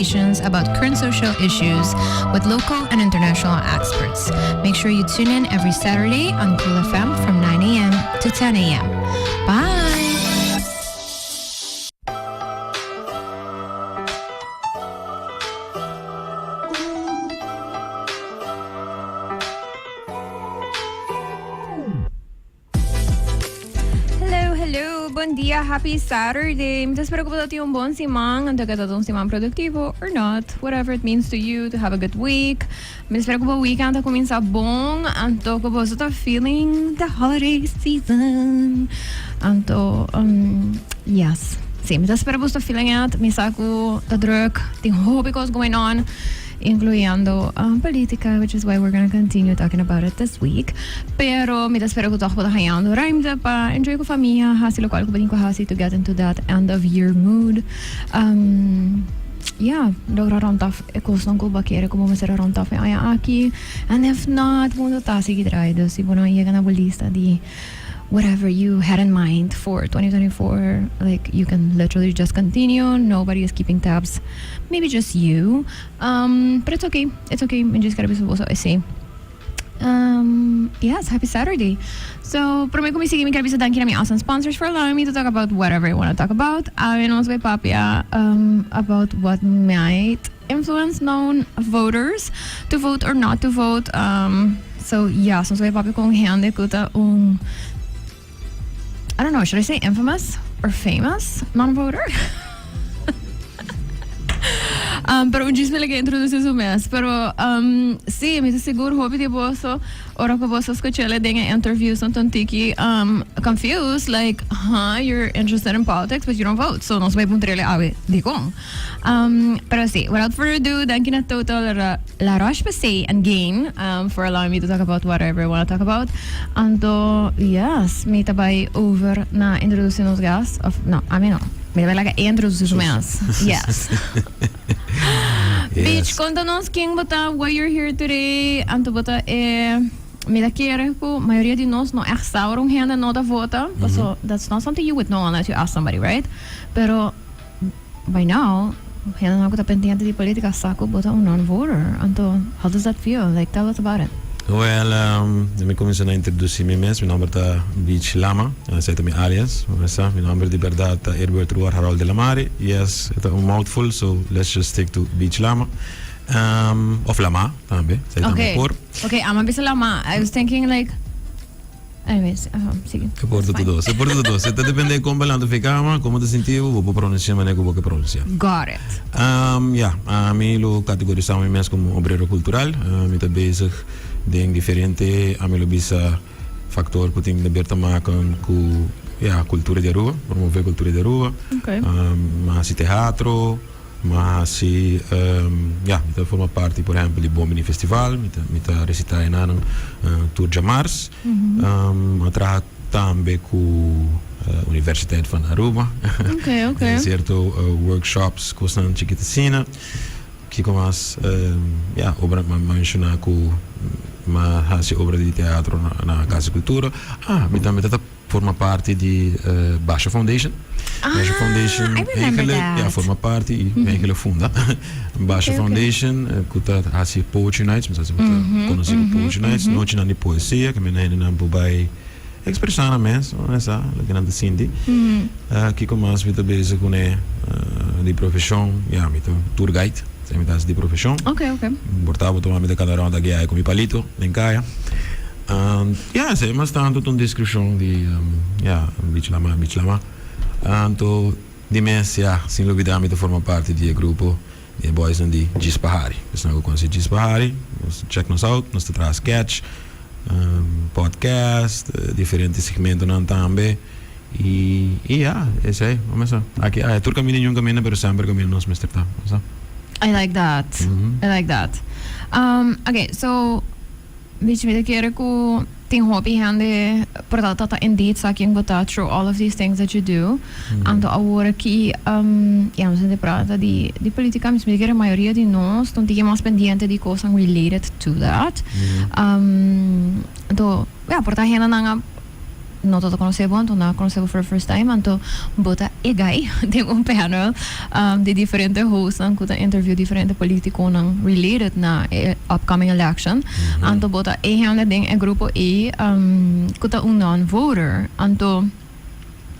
Conversations about current social issues with local and international experts. Make sure you tune in every Saturday on Cool FM from 9 a.m. to 10 a.m. Bye! Hello, hello, bon dia, happy Saturday. Mi ta spera ku bo tin un bon siman, anto ku ta un siman produktivo or not, whatever it means to you to have a good week. Mi ta spera ku bo weekend a kuminsá bon, anto ku boso ta feeling the holiday season. Anto, um, yes. Sí, mi ta spera boso ta feeling it. Mi sa ku ta druk, tin hopi kos going on. Incluyendo politica, which is why we're gonna continue talking about it this week. Pero mi ta spera cu toch bo ta hañando ruimte pa enjoy cu famia, haci locual cu bo tin cu haci to get into that end of year mood. Um, yeah, logra rond af e cosnan cu bo a kere cu bo mester a rond af e aña aki. And if not, mundo ta sigui draai. Dus si bo no a yega na bo lista di whatever you had in mind for 2024, like you can literally just continue. Nobody is keeping tabs. Maybe just you. Um, but it's okay. It's okay. Mi just kere bisa boso esei. Um, yes, happy Saturday. So, prome ku mi sigui, mi kere bisa danki na mi awesome sponsors for allowing me to talk about whatever I want to talk about. Awe nos bai papia um, about what might influence non voters to vote or not to vote. Um, so, yes, nos bai papia con hende ku ta un I don't know, should I say infamous or famous non-voter? Um, pero un djis mi ke introduci su mes. Pero um, sí, mi ta sigur hopi di boso, ora ku boso skuch'é den e interview son un tiki um, confused, like, huh, you're interested in politics, but you don't vote. So nos bai puntr'é awe dikon. Um, pero sí, without further ado, danki na Total La, La Roche-Posay and Gain um, for allowing me to talk about whatever I want to talk about. Anto, yes, mi ta bai over na introduci nos gast. Of, no, ami no. Mi ta bai laga e introduci su mes. Yes. Beach, konta nos ken bo ta, why you're here today. Anto bo ta e... Mi ta kere ku mayoria di nos no echt sa ora un hende no ta vota. Paso, that's not something you would know unless you ask somebody, right? Pero... By now, hendenan ku ta pendiente di politica sa ku bo ta un non-voter. Anto, how does that feel? Like, tell us about it. Well, mi kuminsá na introdusí mi mes. Mi nòmber ta Beach Lama. Esei ta mi alias. Sa, mi nòmber di bèrdat ta Erbert Ruar Harold de la Mare. Yes, e ta un mouthful, so let's just stick to Beach Lama. Òf Lama tambe, esei tambe por. Okay, amo a bisa Lama. I was thinking like. Anyways, aha, sigui. E por ta tur dos, e por ta tur dos. E ta depende kon bo lanta fi kama, komo ta sinti bo, bo por pronunsia manera ku bo ke pronunsia. Got it. Um, ya, ami lo kategorisá mi mes komo obrero kultural. Mi ta bezig den diferente, ami lo bisa, faktor ku tin deber ta maken ku, ya, kultura di Aruba, promove kultura di Aruba. Okay. Um, mi a hasi teatro. Mi a hasi, ya, mi ta forma parti por ehempel di Bon Bini Festival, mi ta mi ta resitá enanan tur djamars. Mi a traha tambe ku Universiteit van Aruba den sierto workshops, kosnan chikit asina. Kiko mas? Ya, obra, mi a menshoná ku mi a hasi obra di teatro na Kas di Kultura. Ah, mi tambe ta ta. Forma parti di Basha Foundation. Ah, Basha Foundation I remember eigenlijk, that. ja, forma parti y eigenlijk funda. Basha Okay, okay. Foundation eh, ku ta hasi Poetry Nights, mi sa si bo ta konosí ku Poetry Nights, nochinan di poesia, ku menen hendenan por bai ekspresá nan mes, sa, loke nan ta sinti. Eh, kiko mas mi ta bezig kuné eh, di profeshon, ja, mi ta tour guide, esei mi ta hasi di profeshon. Okay, okay. Por ta bo tuma mi ta kana rònt aki ai ku mi palito den kaya. Ya, esei mas tantu ta un deskripshon di, ya, Beach Lama, Beach Lama. Anto, di mes, ya, sin lubidá mi ta forma parti di e grupo di e boysnan di Djis pa Hari. Esnan ku konosé Djis pa Hari, check nos out. Nos ta traha sketch, podcast, diferente segmentonan tambe. I, i ya, esei, bo mester. Aki, aya, tur kaminda ñun kaminda, pero semper kaminda nos mester ta, bo sa. I like that. I like that. Okay, so. Bichi mi ta kere ku tin hopi hende por ta ta indeed sa ken bo ta through all of these things that you do. Anto awor aki ya nos hende prata di di politica mi ta kere mayoria di nos ta un tiki mas pendiente di cosnan related to that. Anto ya por ta hendenan a. no tabata conoce bo, anto nan a conoce bo for the first time, anto bo ta e guy den un panel di diferente hostnan cu ta interview diferente politiconan related na e upcoming election. Anto bo ta e hende den e grupo ey cu ta un non-voter. Anto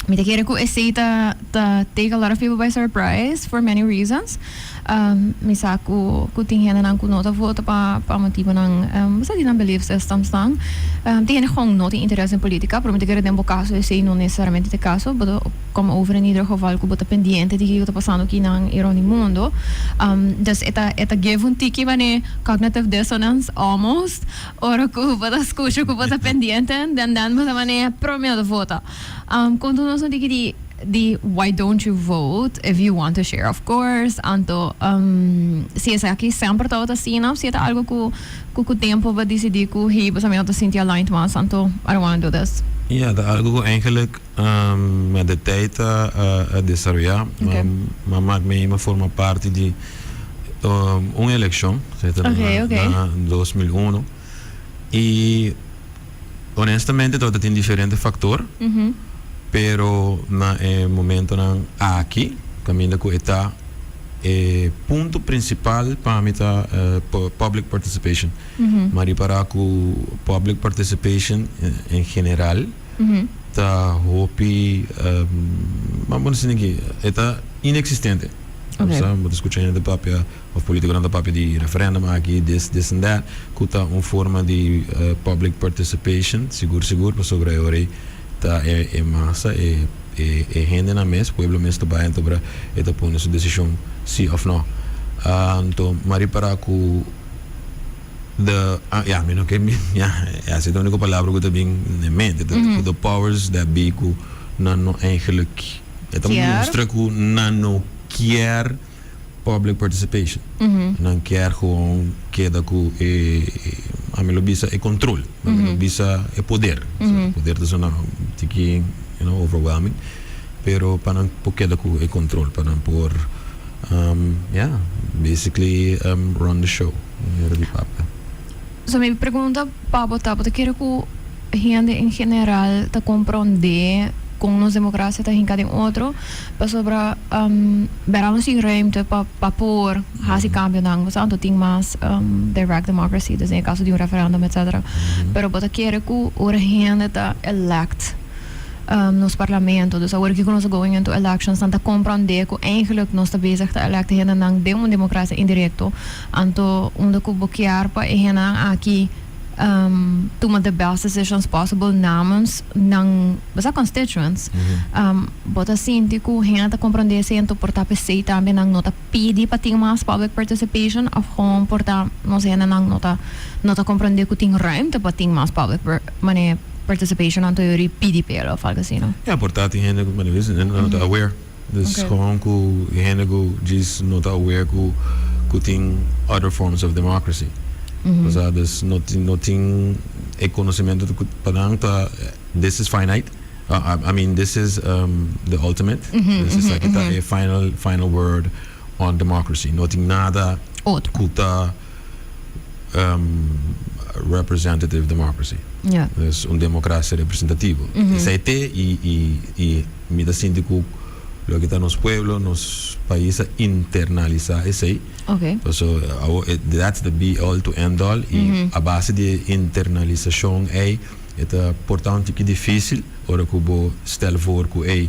mi ta kere cu esey ta take a lot of people by surprise for many reasons. Mi sa cu tin hendenan cu no ta vota pa motibonan, bo sa di nan belief systems nan. Tin hende gewoon no tin interes den politica, pero mi ta kere den bo caso esey no necesariamente ta e caso. Bo ta come over in ieder geval cu bo ta pendiente di kico ta pasando kinan y rond di mundo. Dus e ta give un tiki mane cognitive dissonance almost ora cu bo ta scucha cu bo ta pendiente, dan bo ta mane pero mi no ta vota. Conta nos un tiki di why don't you vote if you want to share, of course. Anto si esaki semper tabata asina of si e ta algo cu tempo bo a decidi cu, "Hey, bo sa, mi no ta sinti aligned mas, anto I don't wanna do this"? Ja, ta algo cu eigenlijk met de tijd a desaroya. Maar maak mi a forma parti di un eleccion, na 2001. Y honestamente tin diferente factor, pero na e momentonan aki, caminda cu ta e punto principal pa mi ta public participation. M'a ripara cu public participation en general ta hopi, ban bisa aki, ta inexistente. Bo ta scucha hende papia of politiconan ta papia di referendum aki, this and that, cu ta un forma di public participation, sigur sigur, pasobra e ora ta e masa, e hendenan mes, pueblo mes ta bay anto e ta pone su decision si of no. Anto, m'a ripara cu ja, mi no ke, ja, esey ta e unico palabra cu ta bin na mente, the powers that be cu nan no eigenlijk, e ta mustra cu nan no kier public participation. Nan kier gewoon keda cu e, ami lo bisa e control, ami lo bisa e poder. Poder ta sona tiki overwhelming, pero pa nan por keda cu e control, pa nan por yeah, basically run the show. Manera di papia. So mi pregunta pa bo ta, bo ta kere cu hende en general ta comprende con nos democracia ta hinca den otro? Pasobra bera nos tin ruimte pa por haci cambionan, bo sa, anto tin mas direct democracy, dus den e caso di un referendum, etcetera. Pero bo ta kere cu ora hende ta elect nos parlamento, dus awor cu nos ta going into elections, nan ta comprende cu eigenlijk nos ta bezig ta elect hendenan den un democracia indirecto, anto unda cu bo kier pa e hendenan aki tuma the best decisions possible namens nan, bo sa, constituents? Bo ta sinti cu hende ta comprende esey, anto por ta pesey tambe nan no ta pidi pa tin mas public participation, of gewoon por ta nos hendenan no ta comprende cu tin ruimte pa tin mas public mane participation, anto yori pidi p'e of algo asina, no? Ja, por ta tin hende cu no ta aware. Dus gewoon cu hende cu djis no ta aware cu tin other forms of democracy. Osea, dus no tin e conocimento cu pa nan ta this is finite. I mean, this is the ultimate. This is like a final final word on democracy. No tin nada otro cu ta representative democracy. Dus un democracia representativo. Esey ta y mi ta sinti cu loke ta nos pueblo, nos pais a internalisa esey. So that's the be all to end all y a base di internalisacion ey ta por ta un tiki dificil ora cu bo stel voor cu ey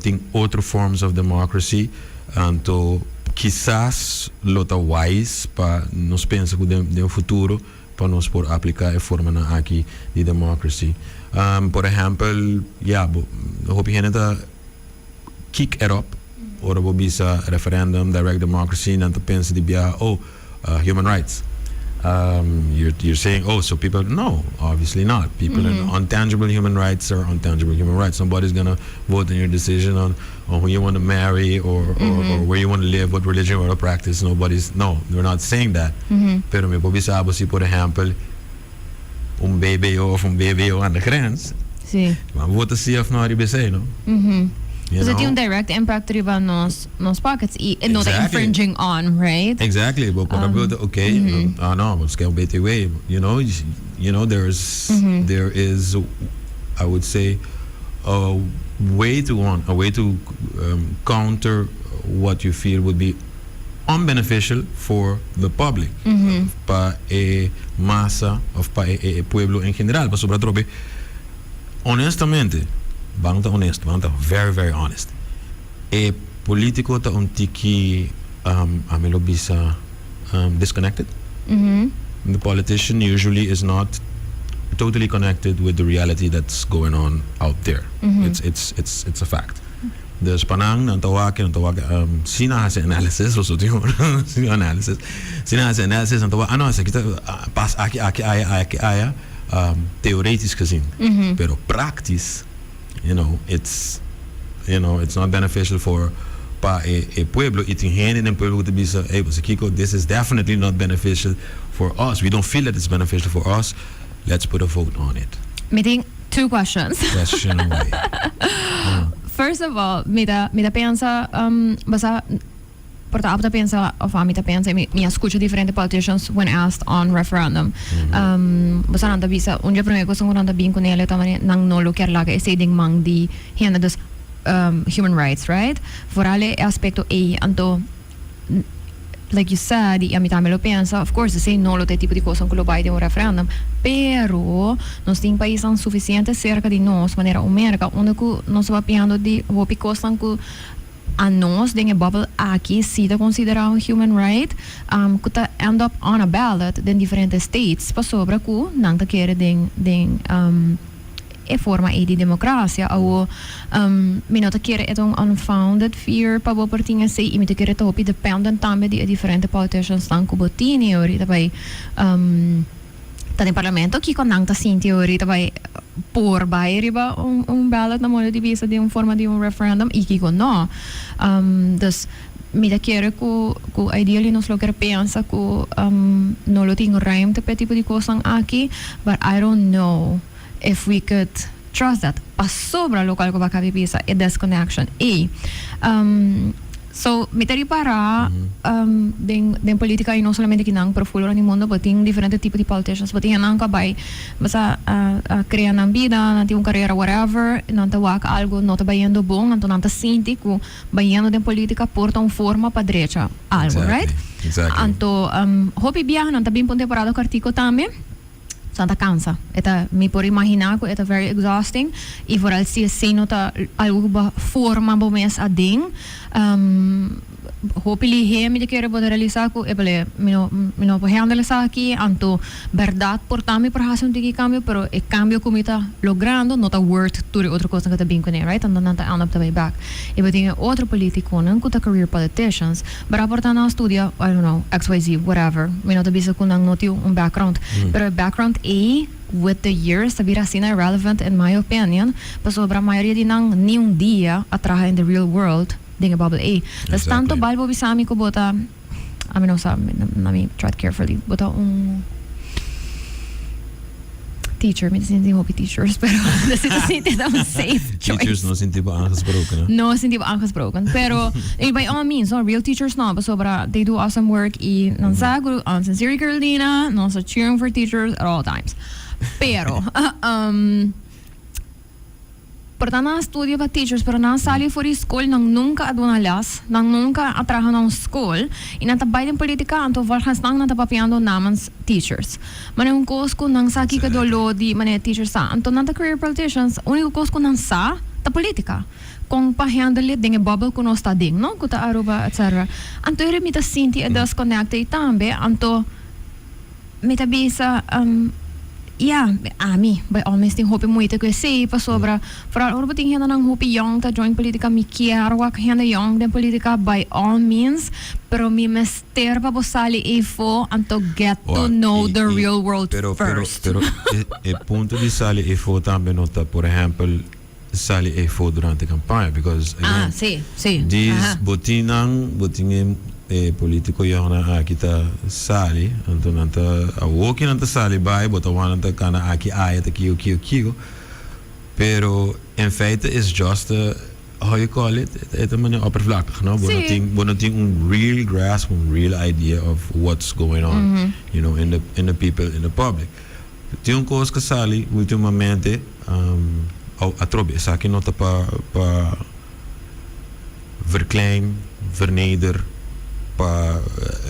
tin otro forms of democracy, anto kisas lo ta wise pa nos pensa cu den futuro pa nos por aplica e formanan aki di democracy. Por ehempel, ja, bo, hopi hende ta kick erop ora bo bisa referendum, direct democracy, nan ta pensa di biaha, "Oh, human rights." You're saying, "Oh, so people," no, obviously not. People mm untangible human rights are untangible human rights. Nobody's gonna vote in your decision on who you want to marry or where you want to live, what religion you want to practice. Nobody's, no, we're not saying that. Pero mi por bisa si, por ehempel, un BBO of un BBO aan de grens, maar vota si of no RBC, no? You So tin un direct impact riba nos pockets y no infringing on, right? Exactly. But okay, no, let's get BTW. There is I would say, a way to one, a way to counter what you feel would be unbeneficial for the public, pa e masa of pa e pueblo en general. Pasobra trobe, honestamente, ban ta honesto, ban ta very, very honest. E politico ta un tiki, ami lo bisa, disconnected. The politician usually is not totally connected with the reality that's going on out there. It's a fact. Dus pa nan, nan ta wak, nan ta wak, si nan hasi analysis, so tin si analysis, si nan hasi analysis, nan ta wak, ah no, esaki ta pas aki, aki, aya, aki, aya, theoretisch gezien. Pero praktisch, it's not beneficial for pa e pueblo y tin hende den pueblo ku ta bisa, "Hey, kiko, this is definitely not beneficial for us. We don't feel that it's beneficial for us. Let's put a vote on it." Mi tin two questions. Question away. First of all, mi ta pensa, basta por ta pensa of mi ta pensa mi a scucha diferente politicians when asked on referendum. Basta nan ta bisa un dia prome cos nan ta bin cu ne ta nan no lo kier laga esey den man di hende, dus human rights, right? Vooral e aspecto e anto, like you said, y ami tambe lo pensa, of course, esey no lo ta tipo di cos cu lo bay den un referendum, pero nos tin pais suficiente cerca di nos, manera America, unda cu nos ta papiando di hopi cos cu anos den e bubble aki si ta considera un human right, cu ta end up on a ballot den diferente states, pasobra cu nan ta kere den e forma e di democracia o mi no ta kere e un unfounded fear pa bo por tin esey y mi ta kere ta hopi dependent tambe di e diferente politicians nan cu bo tin ahorita bay ta den parlamento, kiko nan ta sinti ahorita bay por bay riba un ballot, na modo di bisa, di un forma di un referendum y kiko no. Dus mi ta kere cu ideally nos lo kier pensa cu no lo tin ruimte pa tipo di cos aki, but I don't know if we could trust that, pasobra loke cu bo a caba di bisa, e disconnection e so mi ta ripara den politica y no solamente akinan, pero full rond di mundo, bo tin diferente tipo di politicians. Bo tin nan cu bay basta a crea nan bida, nan tin un carera, whatever, nan ta wak algo no ta bayendo bon, anto nan ta sinti cu bayendo den politica por ta un forma pa drecha algo, right? Exactly. Anto hopi biaha nan ta bin pa un temporada cortico tambe. Nan ta cansa. E ta, mi por imagina cu e ta very exhausting y vooral si esey no ta algo cu bo forma bo mes aden. Hopi lihe mi ta kere bo ta realisa cu epale, mi no por handle esaki, anto berdad por ta mi por haci un tiki cambio, pero e cambio cu mi ta logrando no ta worth tur e otro cos cu ta bin cune, right? Anto nan ta end up ta bay back. Y bo tin otro politiconan cu ta career politicians, pero por ta nan studia, I don't know, XYZ, whatever. Mi no ta bisa cu nan no tin un background. Pero e background ey, with the years, ta bira asina irrelevant in my opinion, pasobra mayoria di nan ni un dia a traha in the real world den e bubble ey. Dus tanto bal bo bisa mi cu bo ta, I no sa, let me tread carefully, bo ta un teacher, mi ta sinti hopi teachers, pero ta sinti ta un safe choice. Teachers no sinti bo aangesproken, no? No sinti bo aangesproken, pero by all means, no, real teachers no, pasobra they do awesome work y nan sa cu on Sincere Carolina, nos ta cheering for teachers at all times. Pero, por ta nan studia pa teachers, pero nan sali for di school, nan nunca a duna les, nan nunca a traha na un school, y nan ta bay den politica, anto volgens nan nan ta papiando namens teachers. Maar un cos cu nan sa kiko dolo di manera teachers sa. Anto nan ta career politicians, unico cos cu nan sa ta politica. Con pa handle it den e bubble cu nos ta den, no? Cu ta Aruba, etc. Anto eri mi ta sinti e disconnect ey tambe, anto mi ta bisa, ja, ami, by all means, tin hopi moeite cu esey, pasobra vooral ora bo tin hendenan hopi young ta join politica, mi kier wak hende young den politica by all means, pero mi mester pa bo sali efo anto get to know the real world pero, first. Pero e punto di sali efo tambe no ta, por ehempel, sali efo durante campaña, because again, Ah, si, si. These bo tin nan, bo tin e politico young nan aki ta sali, anto nan ta awoki nan ta sali bay, bo ta wak nan ta cana aki aya ta kiko kiko kiko, pero in feite is just a, how you call it, e ta manera oppervlakkig, no? Bo no tin, bo no tin un real grasp, un real idea of what's going on in the people, in the public. Tin un cos cu sali ultimamente, atrobe, esaki no ta pa verklein, verneder, pa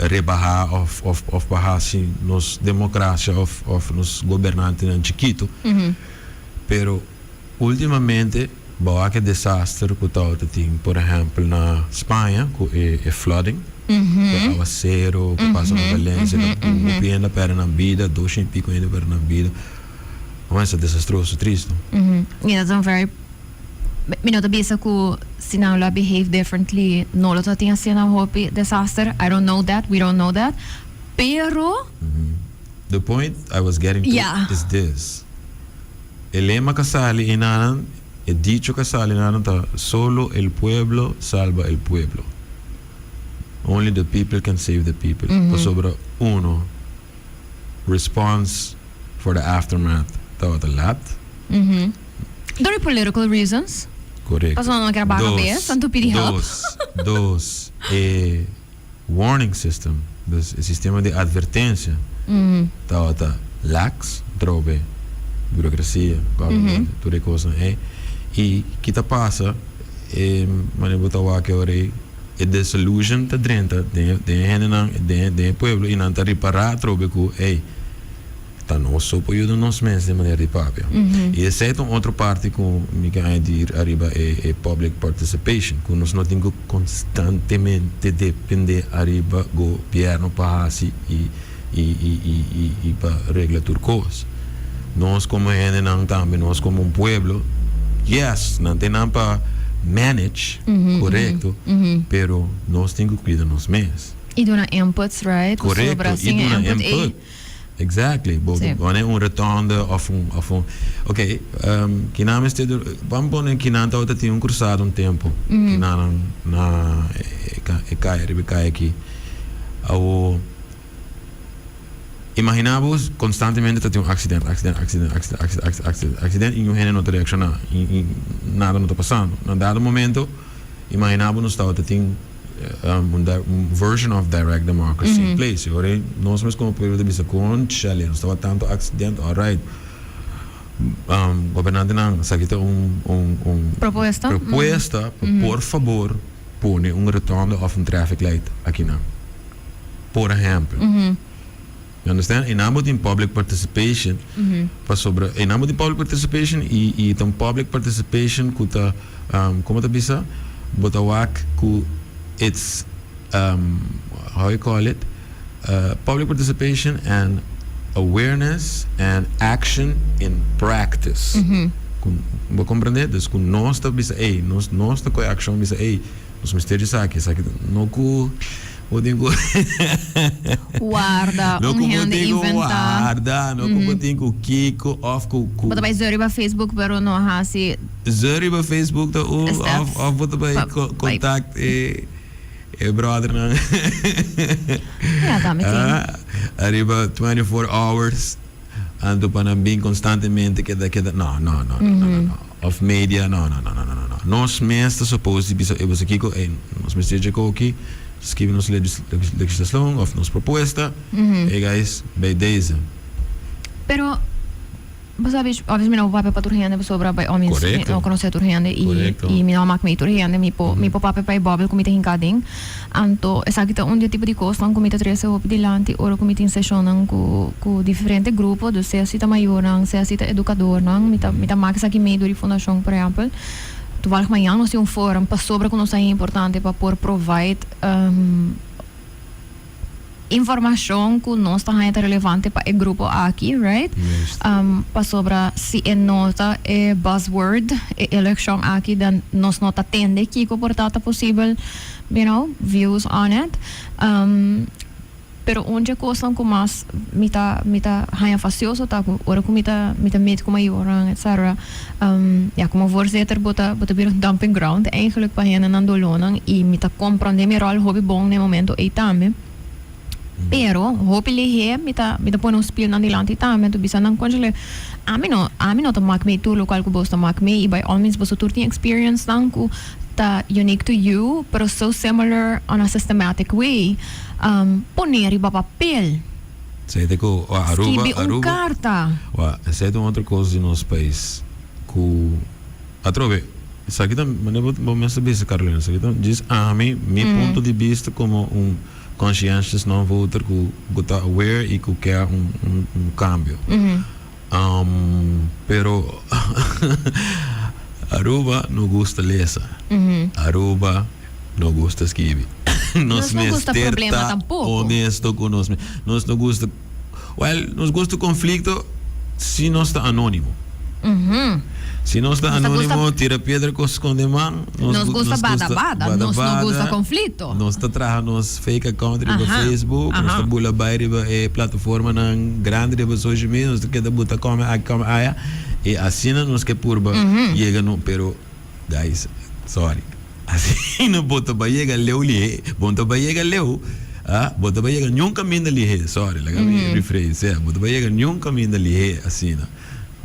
rebaha of pa haci nos democracia of nos gobernantenan chikito, pero ultimamente bo wak e desaster cu tawata tin, por ehempel, na Spaña cu e flooding, cu e awacero cu pasa na Valencia, cu hopi hende a perde nan bida, 200 y pico hende a perde nan bida. Bo mester desastroso, tristo. Yeah, that's a very. Mi no ta bisa cu si nan lo a behave differently no lo ta tin asina hopi disaster. I don't know that, we don't know that. Pero. The point I was getting to is this. E lema cu a sali enanan, e dicho cu a sali enanan ta "Solo el pueblo salva el pueblo". Only the people can save the people. Pasobra uno, response for the aftermath tabata laat. Door di political reasons. Correcto. Pasobra nan no kier baha cabes, nan tur pidi help. Dos, e warning system, dus e sistema di advertencia tabata lax, trobe burocracia, government, tur e cosnan ey. Y ki ta pasa, e manera bo ta wak e ora ey, e disillusion ta drenta den e hendenan, den e pueblo y nan ta ripara atrobe cu, ey, ta nos so por yuda nos mes den manera di papia. Y esey ta un otro parti cu mi ke añadir ariba e public participation, cu nos no tin cu constantemente depende ariba gobierno pa haci y pa regla tur cos. Nos como hendenan tambe, nos como un pueblo, yes, nan tin nan pa manage, corecto, pero nos tin cu cuida nos mes. Y duna inputs, right? Corecto, y duna input. Exactly. Bo pone un rotonde of un, ok, kinan mester, ban pone kinan tabata tin un cruzado un tempo. Kinan na e caya, riba e caya aki. Awo, imagina bo constantemente ta tin un accident, accident, accident, accident, accident, accident, accident y un hende no ta reacciona y nada no ta pasando. Na dado momento, imagina bo nos tabata tin un version of direct democracy in place. Ora nos mes como pueblo ta bisa, "Conchale, nos tabata tanto accident, alright. Gobernantenan, esaki ta un propuesta. Propuesta, por fabor, pone un rotonde of un traffic light akinan." Por ehempel. You understand? Y nan bo tin public participation pasobra y nan bo tin public participation y ta un public participation cu ta, como ta bisa? Bo ta wak cu it's, how you call it? Public participation and awareness and action in practice. Cu bo comprende? Dus cu nos ta bisa, "Ey, nos ta coge accion bisa, ey, nos mester di esaki, esaki no cu bo tin cu Warda, no un cu bo hende tin cu inventa. Warda, no cu bo tin cu kiko of cu Bo ta bay zeur riba Facebook pero no hasi Zeur riba Facebook ta un steps. of bo ta bay contact e brothernan. Ja, tambe tin. Ah, ariba 24 hours anto pa nan bin constantemente keda, no, no, no, no, no, no, no. Of media, no, no, no, no, no, no, no. Nos mes ta supposed di bisa, "Ey, boso kiko, ey, nos mester dje koki, skibi nos legislacion of nos propuesta. Hey guys, bij deze." Pero, bo sabi, obviamente mi no por papia pa tur hende pasobra by all means mi no conoce tur hende y mi no a mak mee tur hende. Mi por papia pa e bubble cu mi ta hinca aden. Anto esaki ta un di e tipo di cosnan cu mi ta trece hopi dilanti ora cu mi tin sesionnan cu diferente grupo, dus sea si ta mayornan, sea si ta educadornan, mi ta mak esaki mee door di fundacion, por ehempel. Toevallig mañan nos tin un forum pasobra cu nos ta importante pa por provide informacion cu nos ta haña ta relevante pa e grupo aki, right? Pasobra si e no ta e buzzword e eleccion aki, dan nos no ta tende kico por ta ta posibel, views on it. Pero un dje cosnan cu mas mi ta haña fastioso ta cu ora cu mi ta meet cu mayornan, etc. Ja, como voorzitter bo ta bira un dumping ground eigenlijk pa hendenan dolónan y mi ta comprende mi rol hopi bon na e momento ey tambe. Pero hopi lihé mi ta pone un spiel nan dilanti tambe, anto bisa nan, "Conchale, ami no ta mak mee tur locual cu boso ta mak mee y by all means boso tur tin experience nan cu ta unique to you pero so similar on a systematic way. Pone riba papel." Esey ta cu Aruba, Skibi un Aruba, carta. Wa, esey ta un otro cos di nos pais cu atrobe esaki ta manera bo bo mes ta bisa, Carolina, esaki ta djis ami mi punto di bista como un conscientious non-voter cu cu ta aware y cu kier un un un cambio. Pero Aruba no gusta lesa. Aruba no gusta skibi. Nos no gusta mester problema ta tampoco. honesto cu nos mes. Nos no gusta, well, nos gusta conflicto si nos ta anonimo. Si nos ta Nos ta gusta anonimo, tira piedra cu sconde man. Nos gusta nos bada gusta bada. Nos no gusta bada. conflicto. Nos ta traha nos fake account riba Facebook, nos ta bula bai riba e plataformanan grandi riba social media, nos ta keda buta come aki come aya y asina nos ke purba yega no, pero guys, sorry, asina bo ta bai yega leu lihe, bo no ta bai yega leu, ah, bo ta bai yega niun kaminda lihe, sorry, laga mi rephrase, yeah, bo ta bai yega niun kaminda lihe asina.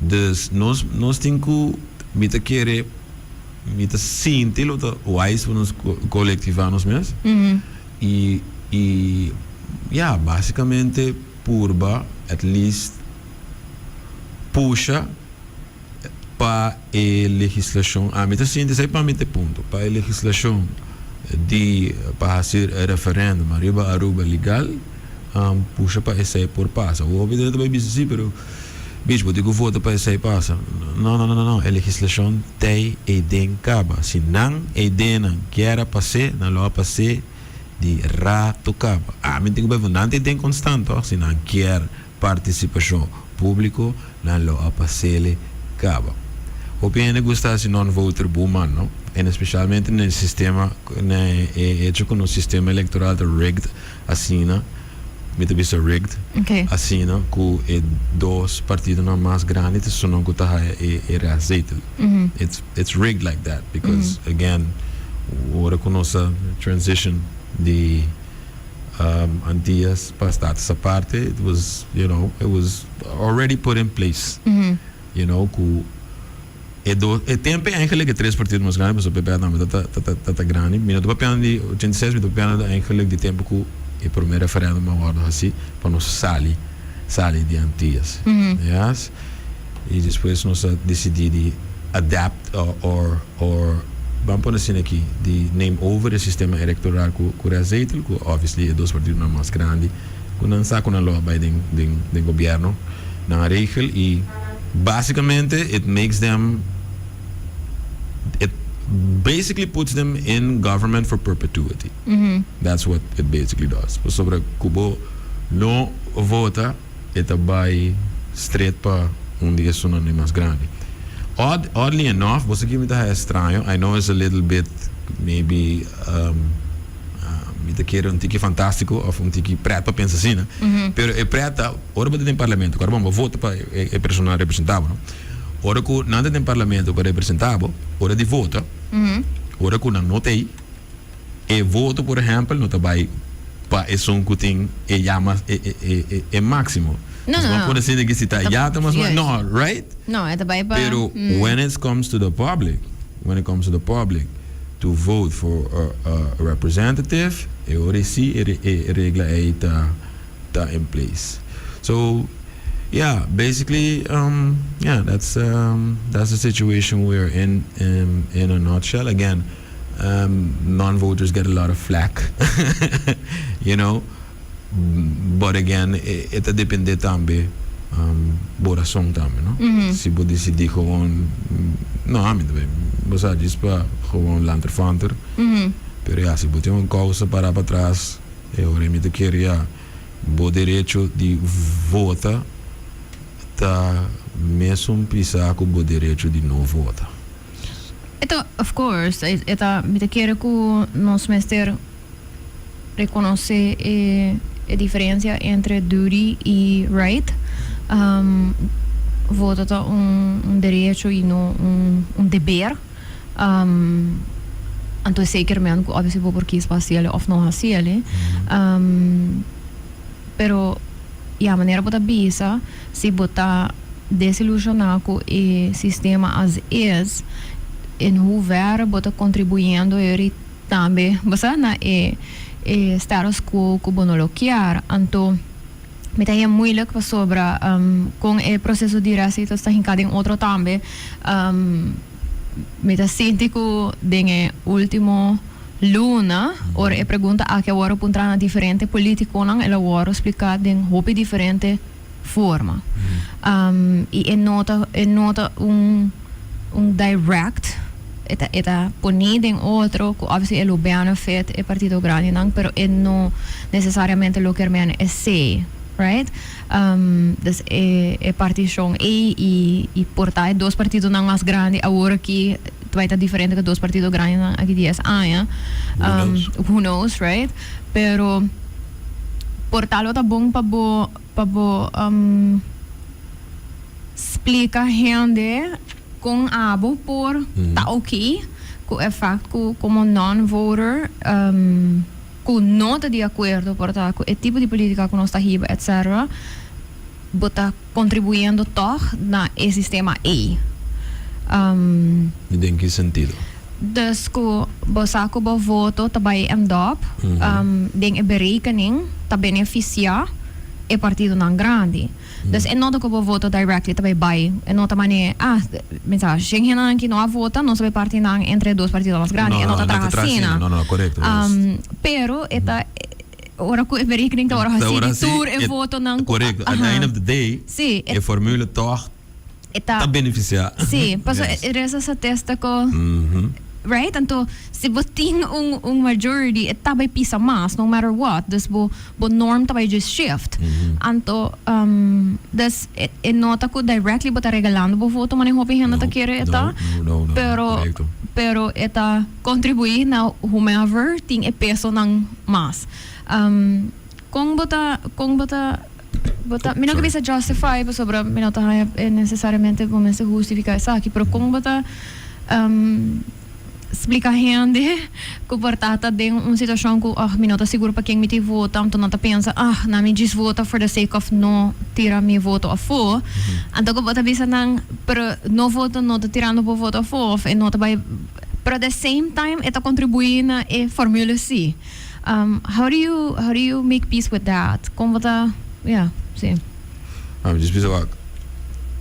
Dus nos nos tin ku, mi ta kere. Mi ta sinti lo ta wise pa nos kolektivá nos mes i i ya basikamente purba at least pusha pa e legislashon ami ta sinti esei pa mi ta e punto pa e legislashon di pa hasi referendum ariba Aruba legal pusha pa esei por pasa. Hopi ta bai bisa si pero. Bish, bo tin ku vota pa esei pasa. No, no, no, no, no. E legislashon tei eiden kaba. Si nan eidennan kier a pas'é, nan lo a pas'é di rato kaba. Ami tin ku bai vota. Nan ta eiden konstant, tòg? Si nan kier partisipashon públiko, nan lo a pas'é kaba. Hopi hende gusta hasi non-voter boeman, no? En espeshalmente na e sistema, na e hecho ku nos sistema elektoral ta rigged asina. Mi ta bisa rigged. Asina ku e dos partidonan mas grandi ta esunnan ku ta haya e restzetel. It's it's rigged like that because again ora ku nos a transition di Antillas pa Status Aparte it was you know it was already put in place you know ku E dos, e tempo eigenlijk e tres partido mas grandi, pasobra PPA tambe ta ta ta ta grandi. Mi no ta papiando di 86, mi ta papiando eigenlijk di tempo ku e prome referendum a wordo hasi pa nos sali, sali di Antillas. Yes. I despues nos a disidi di adapt or or ban pone asina aki, di neem over e sistema electoral ku ku restzetel, ku obviously e dos partidonan mas grandi ku nan sa ku nan lo a bai den den den gobierno, nan a regel i. Basicamente it makes them, it basically puts them in government for perpetuity. That's what it basically does. Pasobra cu bo no vota e ta bay straight pa un di esunnan di mas grandi. Odd, oddly enough, bo sa ki mi ta haya straño, I know it's a little bit maybe mi ta kere un tiki fantastico of un tiki pret pa pensa asina, pero e pret ta. Ora bo ta den parlamento, ku ora bo vota pa e persona representá bo, no? Ora ku nan ta den parlamento pa representá bo, ora di vota, ora ku nan no ta ei, e voto por ehèmpel no ta bai pa esun ku tin e ya mas e e e e máksimo. No, no, Bo no. por asina ki si ta ya ta mas Juist. no, right? No, e ta bai pa. Pero when it comes to the public, when it comes to the public to vote for a representative, e ora si e e regla ei ta. Ta in place. So yeah, basically um yeah that's um that's the situation we are in in in a nutshell. Again um non voters get a lot of flack you know but again e ta depende tambe um bo rason tambe no. Si bo dicidi gewoon no ami ta bay bo sa djis pa gewoon lanterfanter pero ya si bo tin un causa para patras. E ora mi ta kere ya bo derecho di vota ta mesun pisa ku bo derecho di no vota. E ta, of course, e ta, mi ta kere ku nos mester rekonosé e e diferensia entre duty i right. Vota ta un un derecho i no un un deber. Anto esei kier men ku obviously bo por kies pa hasiel of no hasiel. Pero ya manera bo ta bisa si bo ta desilusiona ku e sistema as is in hoeverre bo ta kontribuyendo eri tambe bo sa na e e status quo ku bo no lo kier. Anto. Mi ta haña moeilijk pasobra con e proceso di resitos ta hinca den otro tambe. Mi ta sinti cu den e ultimo luna, ora e pregunta aki a worde puntra na diferente politiconan, el a worde splica den hopi diferente forma. Y e no ta un direct, e ta poni den otro, cu obviously e lo benefit e partido grandinan, pero e no necesariamente lo kier men esey, right? Dus e particion y por ta e dos partidonan mas grandi awor aki bay ta diferente cu dos partido grandinan aki 10 aña. Who knows? Who knows, right? Pero por tal ta bon pa bo splica hende con abo por ta ok cu e fact cu como non-voter cu no ta di acuerdo por ta cu e tipo di politica cu nos ta hiba, etc., bo ta contribuyendo toch na e sistema ey. Den ki sentido? Dus cu bo sa cu bo voto ta bay end up den e berekening ta beneficia e partidonan grandi. Dus e no ta cu bo voto directly ta bay bay. E no ta mane, ah, pensa, shen hendenan cu no a vota, no sabe partinan entre dos partido mas grandi. No, E no ta no, no ta traha asina. No, no, correcto. Pero e ta ora cu e berekening ta ora Ta hasi ora di hasi, tur e votonan cu Correcto. At the end of the day, e formule toch e ta ta beneficia. Si, paso e resa sa testa ko right? Anto, si bo tin un majority, e ta bay pisa mas, no matter what. Dus bo norm ta bay just shift. Anto, dus e no ta cu directly bo ta regalando bo voto, mane hopi hende ta No, kere no, e ta. no, Pero, correcto. pero e ta contribui na whomever tin e pesonan mas. Con bo ta, mi no Sorry. ke bisa justify, pasobra mi no ta necesariamente bo mester justifica esaki, pero con bo ta splica hende cu por ta den un situacion cu, oh, mi no ta sigur pa ken mi ta vota, anto nan ta pensa, ah, na mi djis vota for the sake of no tira mi voto afo. Anto cu bo ta bisa nan, pero no voto no ta tirando bo voto afo, of e no ta bay, pero at the same time e ta contribui na e formule si. How do you make peace with that? Con bo ta, yeah, si. Just bisa wak.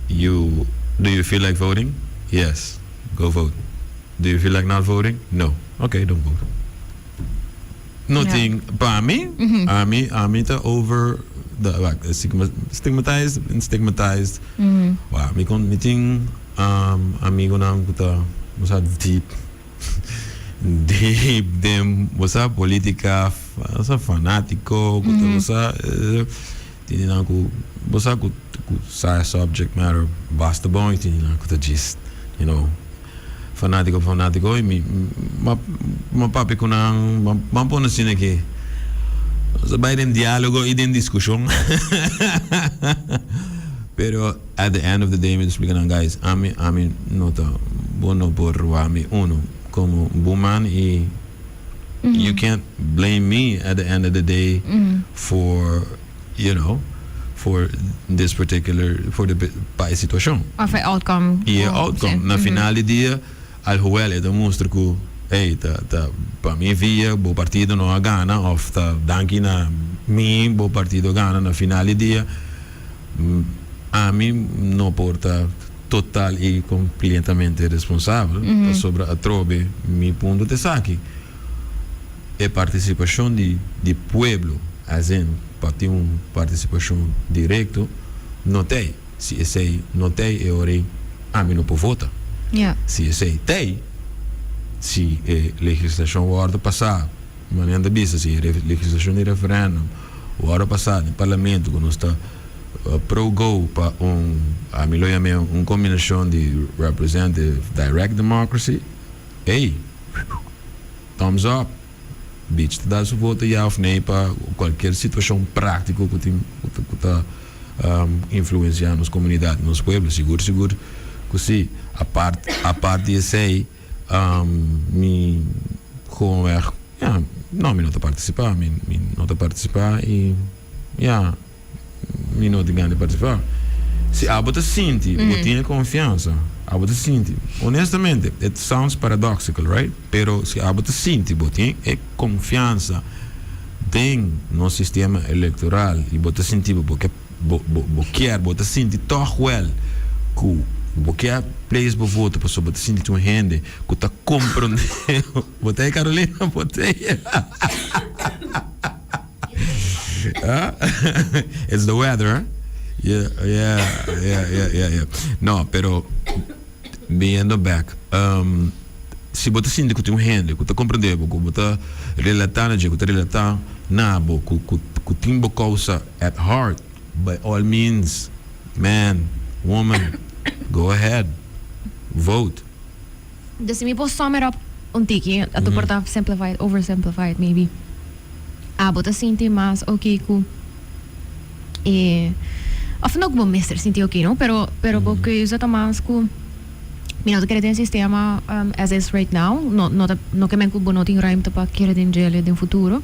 You do you feel like voting? Yes. Go vote. Do you feel like not voting? No. Okay, don't vote. Nothing pa mi, ami ta over the like stigmatized and stigmatized. Wow, mi tin amigonan cu ta, bo sa, deep deep den, bo sa, politica, bo sa, fanatico, cu ta, bo sa, tin nan cu, bo sa, cu sa subject matter basta bon y tin nan cu ta just fanatico fanatico y mi m'a papia cu nan, m'a pone asina ki nos a bay den dialogo y den discusion, pero at the end of the day mi ta splica nan, guys, ami no ta, bo no por roba mi uno como woman y you can't blame me at the end of the day for this particular, for the pa e situacion. Of e outcome. Y e outcome. Na final di dia, alhoewel e ta mustra cu, hey, ta pa mi via bo partido no a gana of ta danki na mi bo partido gana, na final di dia ami no por ta total y completamente responsabel pasobra atrobe mi punto ta esaki: e participacion di pueblo, as in pa tin un participacion directo, no t'ey. Si esey no t'ey, e ora ey ami no por vota. Si esey t'ey, si e legislacion wordo pasa, manera ta bisa, si e legislacion di referendum wordo pasa den parlamento cu nos ta pro go pa un, ami lo yam'e un combinacion di representative direct democracy, ey, thumbs up. Beach ta da su voto ja of nee pa cualkier situacion practico cu tin cu ta influencia nos comunidad, nos pueblo. Sigur sigur cu si. Apart di esey, mi gewoonweg, ja, no, mi no ta participa, mi no ta participa y ja, mi no tin gana di participa. Si abo ta sinti, bo tin e confiansa, abo ta sinti, honestamente, it sounds paradoxical, right? Pero si abo ta sinti, bo tin e confiansa. Den nos sistema elektoral i bo ta sinti bo ke bo bo bo kier bo ta sinti tòg wèl ku bo ke place bo voto pasobra bo ta sinti tin un hende ku ta komprondé bo ta ei Carolina bo ta ei it's the weather huh yeah yeah yeah yeah yeah yeah no pero biniendo back si bo ta sinti ku tin un hende ku ta komprendé bo ku bo ta relatá na dje ku ta relatá na bo ku ku ku tin bo kousa at heart by all means man woman go ahead vote. Dus si mi por sum it up un tiki a tu por ta simplified oversimplified maybe abo ta sinti mas oké ku e of no ku bo mester sinti oké no pero pero bo keuze ta mas ku mi no ta kere den sistema as is right now no no ta no ke men ku bo no tin ruimte pa kere den djele den futuro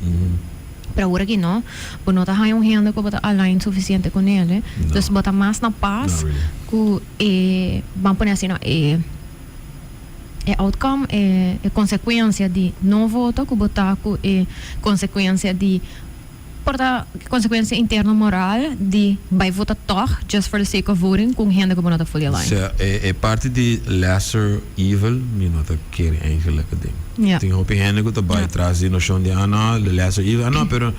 pero awor aki no bo no ta haña un hende ku bo ta align sufisiente ku nele dus bo ta mas na pas ku e ban pone asina e e outcome, e e consecuencia di no voto cu bo ta cu e consecuencia di por ta consecuencia interno moral di bay vota toch just for the sake of voting cu un hende cu bo no ta fully aligned. Sea, e e parti di lesser evil mi no ta kere eigenlijk e ding. Tin hopi hende cu ta bay tras di nocion di ah no, the lesser evil, ah no pero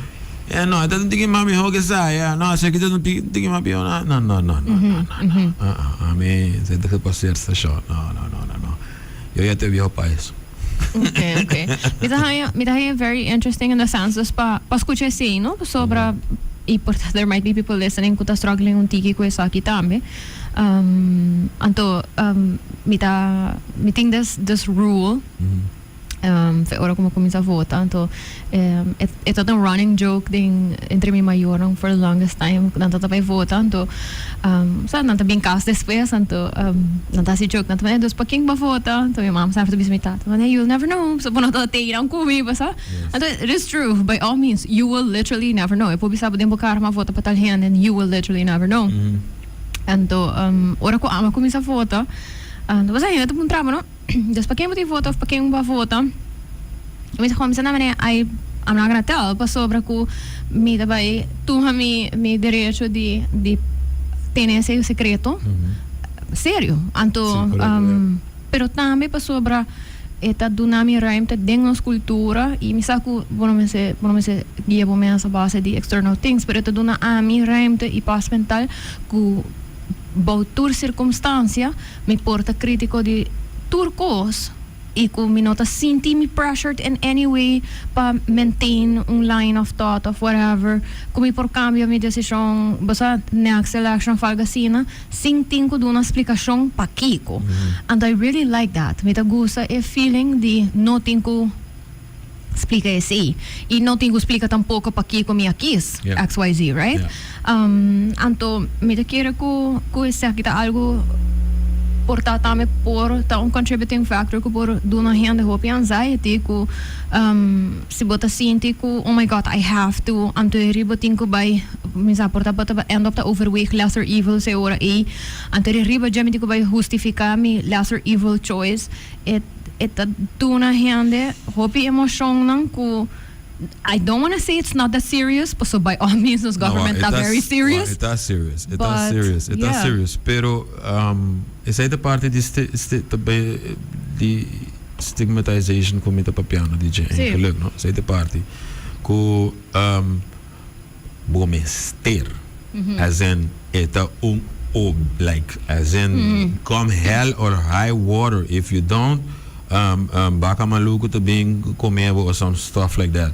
eh no e ta un tiki mas miho ke esai, ah no esaki ta un tiki mas pió, no no no no no no no ah ah ami esei ta gepasseerd station, no no no no no yo ya te viejo pa eso. Ok ok mi ta haña mi ta haña very interesting in the sense dus pa pa scucha esei no pasobra y por ta there might be people listening cu ta struggling un tiki cu esaki tambe anto mi ta mi tin this this rule. Fe ora ku mi kuminsá vota anto e tabata un running joke den entre mi mayornan for the longest time ku nan tabata bai vota anto sa nan ta bin kas despues anto nan ta hasi joke nan ta manda dus pa ken bo a vota anto mi mama semper ta bisa mi tata manda you'll never know pasobra bo no tabata tei nan ku mi bo sa anto it is true by all means you will literally never know e por bisa bo den bo kara mi a vota pa tal hende and you will literally never know anto ora ku ami a kuminsá vota anto bo sa hende ta puntra bo no. Dus pa ken bo tin vota of pa ken bo a vota? Mi ta cuminsa na manera I I'm not gonna tell pasobra cu mi ta bay tuma mi mi derecho di di tene ese secreto serio. Anto pero tambe pasobra e ta duna mi ruimte den nos cultura y mi sa cu bo no mester bo no mester guia bo mes a base di external things pero e ta duna ami ruimte y paz mental cu bou tur circunstancia Mi por ta critico di tur cos y cu mi no ta sinti mi pressured in any way pa maintain un line of thought of whatever, cu mi por cambia mi decision bo sa next election of algo asina sin tin cu duna splicacion pakico. Anto I really like that. Mi ta gusta e feeling di no tin cu splica esey y no tin cu splica tampoco pakico mi a kies XYZ, right? Anto mi ta kere cu cu esaki ta algo por ta tambe por ta un contributing factor cu por duna hende hopi anxiety cu si bo ta sinti cu oh my God I have to anto eri bo tin cu bay mi sa por ta bo ta end up ta overweeg lesser evils e ora ey anto eri riba dje mi tin cu bay hustifica mi lesser evil choice e E ta duna hende hopi emocionnan cu I don't wanna say it's not that serious, paso by all means nos government ta very serious. E ta serious, e ta serious, e ta serious, pero esey ta parti di di stigmatization cu mi ta papiando di dje eigenlijk, no? Esey ta parti cu bo mester as in e ta un ob like as in come hell or high water if you don't baka maluku ta bin come bo or some stuff like that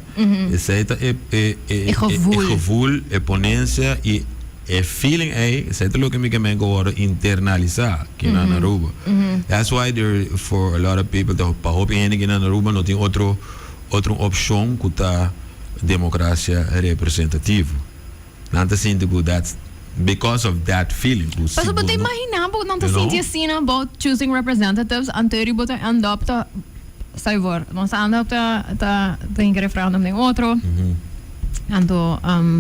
esey ta e e e gevoel e ponencia y e feeling ey esey ta loke mi ke men ku wordo internalisa aki na Aruba that's why there for a lot of people pa hopi hende aki na Aruba no tin otro otro opcion ku ta democracia representativo. Nan ta sinti cu that's because of that feeling cu si Pasobra bo bo ta no imagina bo nan ta you know? sinti asina about choosing representatives anto eri bo ta end up ta stel voor nos ta end up ta ta ta hinca referendum den otro. Anto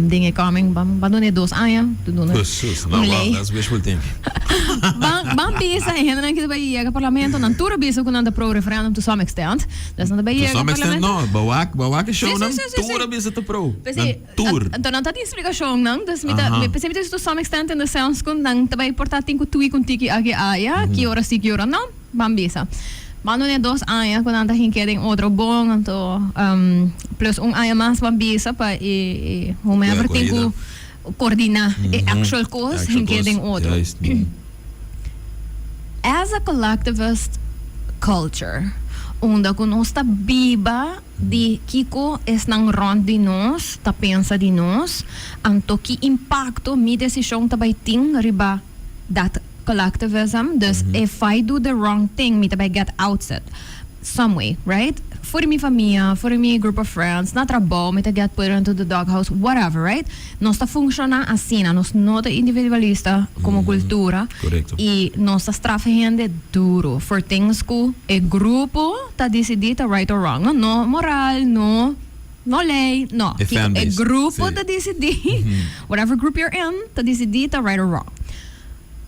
den e coming ban ban duna e 2 aña tu duna Jesus, no, un wow, lei. That's wishful thinking. Ban bisa e hendenan ku ta bai yega parlamento, nan tur a bisa ku nan ta pro referendum to some extent. Dus nan ta bai To yega some extent, parlamento. no. Bawak, bawak e show Si, nan si, si, si, tur si. a bisa ta pro. P'esei, Nan tur. Anto nan ta tin splikashon nan, dus mi ta, p'esei mi ta bisa to some extent in the sense ku nan ta bai porta tin ku tui ku tiki aki aya, ki ora si, ki ora no. Ban bisa. Ban duna e 2 aña ku nan ta hinke den otro bon, anto plus un aña mas ban bisa pa e whomever tin ku koordiná e actual kos Actual hinke kos, den otro. Juist. As a collectivist culture, unda ku nos ta biba di kiko esnan rònt di nos ta pensa di nos, anto ki impakto mi desishon ta bai tin riba that collectivism. Dus if I do the wrong thing, mi ta bai get outside some way, right? For mi famia, for mi group of friends, na trabou, mi ta get put into the doghouse, whatever, right? Nos ta funshoná asina, nos no ta individualista komo kultura. Korekto. I nos ta straf hende duro for things ku e grupo ta disidí ta right or wrong. No, no moral, no, no lei, no. E fan E base, grupo si. Ta disidí, whatever group you're in, ta disidí ta right or wrong.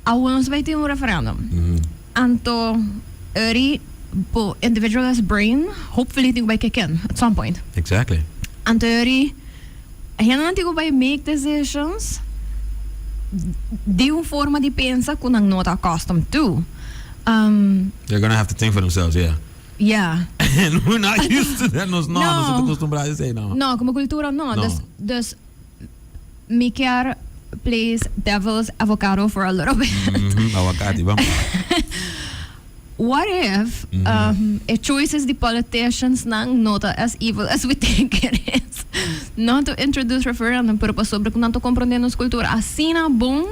Awor nos bai tin un referendum. Anto, eri, bo individualist brain, hopefully tin ku bai kick in at some point. Anto eri, hende tin ku bai make decisions di un forma di pensa ku nan no ta accustomed to. They're gonna have to think for themselves, yeah. And we're not used to that. Nos no, No. nos ta akustumbrá na esei, no. No, komo kultura no. No. Dus mi ke play devil's avocado for a little bit. Awakati, ban. What if e choices di politicians nan no ta as evil as we think it is? Not to introduce referendum, pero pasobra ku nan ta komprondé nos kultura asina bon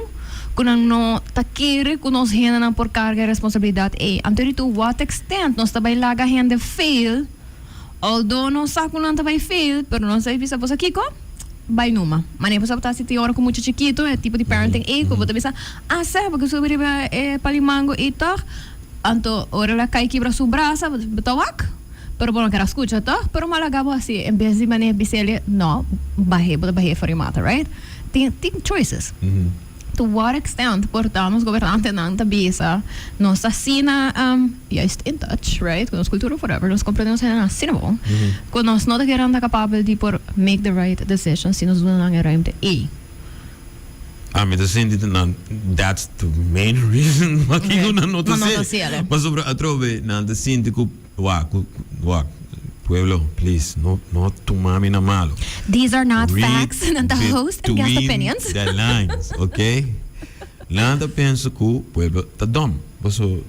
ku nan no ta kere ku nos hendenan por karga responsabilidat ei. Anto to what extent nos ta bai laga hende fail, although nos sa ku nan ta bai fail, pero nos ta bisa boso kiko? Bai numa. Manera bo ta sinti ora ku mucha chikitu, e tipo di parenting ei, ku bo ta bisa, ah, sa, porque subi riba e pal'i mango i toch, anto ora el a kai kibra su brasa, bo ta wak, pero bo no kere skucha toch, pero m'a laga bo hasi, en bes di manera bis'é, no, bah'é, bo ta bah'é for di mata, right? Tin choices. To what extent por ta nos gobernantenan ta bisa nos ta asina juist in touch, right, ku nos kultura, whatever, nos komprendé nos hendenan asina bon, ku nos no ta kere anda kapabel di por make the right decision si nos duna nan e ruimte ei? Ah, mi ta sinti nan, that's the main reason pakiko nan no ta Nan no ta hasié. hasié. Pasobra atrobe nan ta sinti ku wak, ku wak, pueblo, please, no no tuma mi na malo. These are not Read facts, nan ta host and guest between opinions. the lines, okay? Nan ta pensa ku pueblo ta dom. So,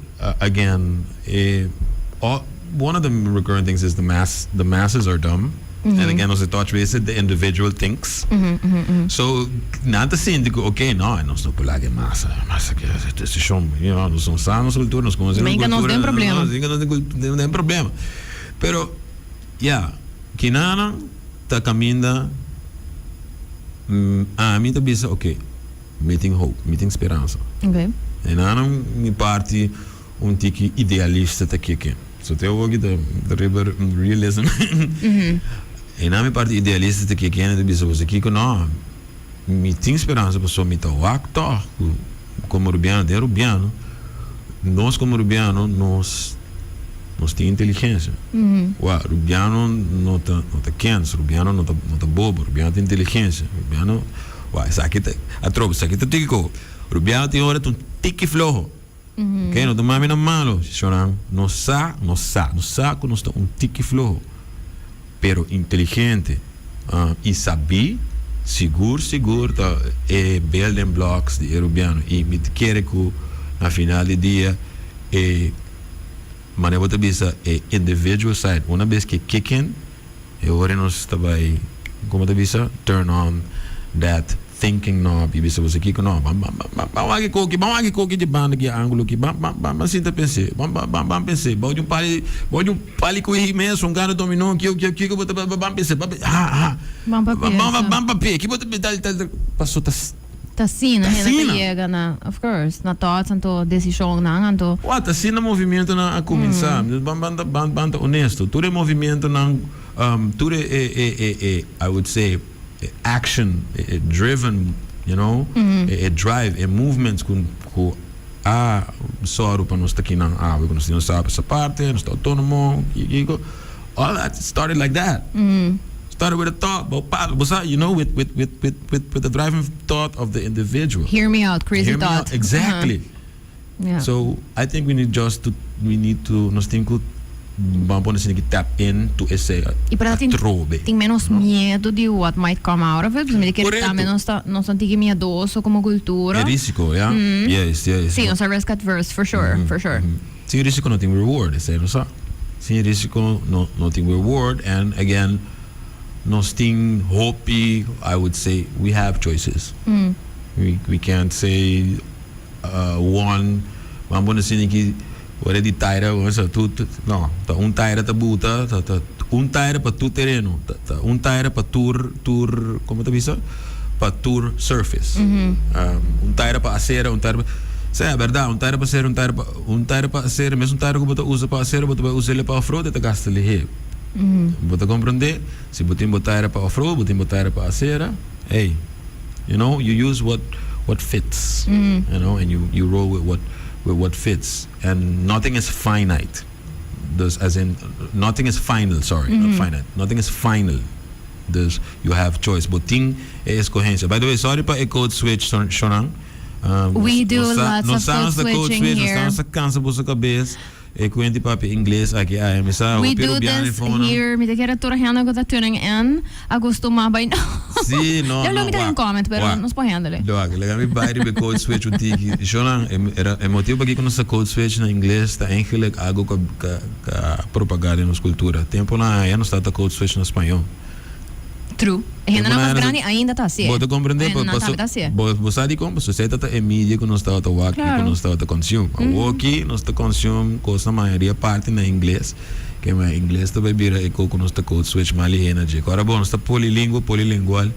again, one of the recurrent things is the masses are dumb. And again, nos touch base, the individual thinks. So, nan ta sinti ku, okay, no, nos no por laga masa, masa ku desishon, nos no sa nos kultura, nos konosé nos Venga, nos kultura, den problema. No, venga, nos den problema. Pero, yeah, kinana ta kaminda, ami ta bisa, okay, mi tin hope, mi tin speransa. E nan mi parti un tiki idealista ta kick in. So te ook de riba realism. E nan mi parti idealista ta kick in, ta bisa boso kiko no. Mi tin speransa paso mi ta wak toch ku komo rubiano, den rubiano, nos komo rubiano nos tin inteligensia. Wa, rubiano no ta kens, rubiano no ta bobo, rubiano tin inteligensia. Rubiano, wa, esaki ta, atrobe, esaki ta tiki ko. Rubiano tin ora ta un tiki floho. Ok, no ta mami na malo, shonan. Nos sa ku nos ta un tiki floho. Pero inteligente i sabi, sigur, sigur ta e building blocks di rubiano. I mi ta kere ku na final di dia e manera bo ta bisa e individual side, una bes ku kick in, e ora nos ta bai, komo ta bisa, turn on that thinking knob i bisa boso kiko no, ban ban ban ban ban wak koki, ban wak koki di banda ki ángulo ki, ban ban ban ban sinta pens'é, ban ban ban ban pens'é, bou di un pal'i kuí mes, un gana dominó, ki ki ki bo ta ban ban pens'é, ban ha ha. Ban pa ban ban pensa. Ban papia, ki bo ta tal tal paso ta Ta asina, Ta hende ta asina. yega na, of course, na thoughts anto desishon nan anto. Wa, ta asina movimiento nan a kuminsá. Ban ban ban ban ta honesto. Tur e movimiento nan, tur e, I would say, E action, e driven, e drive, e movements ku a sòru pa nos ta kinan awe, ku nos tin nos aparte, nos ta outónomo, kiko, all that started like that. Started with a thought, bo pa, bo sa, with the driving thought of the individual. Hear me out, crazy Hear me thought. out, exactly. So, I think we need just to, we need to, nos tin ku, ban pone asina, tap in to esei I para tin, atrobe. Tin menos miedo di what might come out of it. Mi ke tambe nos ta tiki miedoso komo kultura. E risiko, ja? Yes. Si, nos ta risk adverse, for sure, for sure. Sin risiko no tin reward, esei no sa. Sin risiko no tin reward and again, nos tin hopi, I would say, we have choices. We can't say one, ban pone asina ki ora di taira, so, tu, tu, no, ta un taira ta buta, ta un taira pa tur tereno, ta un taira pa tur, kon ta bisa? Pa tur surface. Un taira pa acera, un taira pa, sea, berdad, un taira pa acera, un taira pa acera, mes un taira ku bo ta usa pa acera, bo ta bai us'e pa off-road, e ta gasta lihé. Bo ta komprendé? Si bo tin bo taira pa off-road, bo tin bo taira pa acera, hey, you use what fits, and you roll with what fits. And nothing is finite. Dus as in, nothing is final, sorry, not finite. Nothing is final. Dus you have choice. Bo tin e eskohensia. By the way, sorry pa e code switch, Shonan. We do lots of code switching here. Nos kansa boso kabes. E kuenti papia ingles aki ay mi sa. We do this here. Mi ta kere tur hende ku ta tuning in a kustumá by now. Si, no, no. Mi ta un comment, pero nos por handle. Wak, laga mi bai riba e code switch un tiki. Shonan, e motivo pakiko nos ta code switch na ingles ta eigenlijk algo ku a propagá den nos kultura. Temponan aya nos tabata code switch na spañó. True. E hendenan mas grandi ainda ta hasié. Bo ta komprendé? Hendenan tambe ta hasié. Bo sa dikon? Pasobra esei ta e media ku nos tabata wak i ku nos tabata consume. Awoki nos ta consume kos na mayoria parti na ingles, ke ma ingles ta bai bira e ku nos ta code switch mas lihé na dje. Ora bo, nos ta polilingua, polilingual,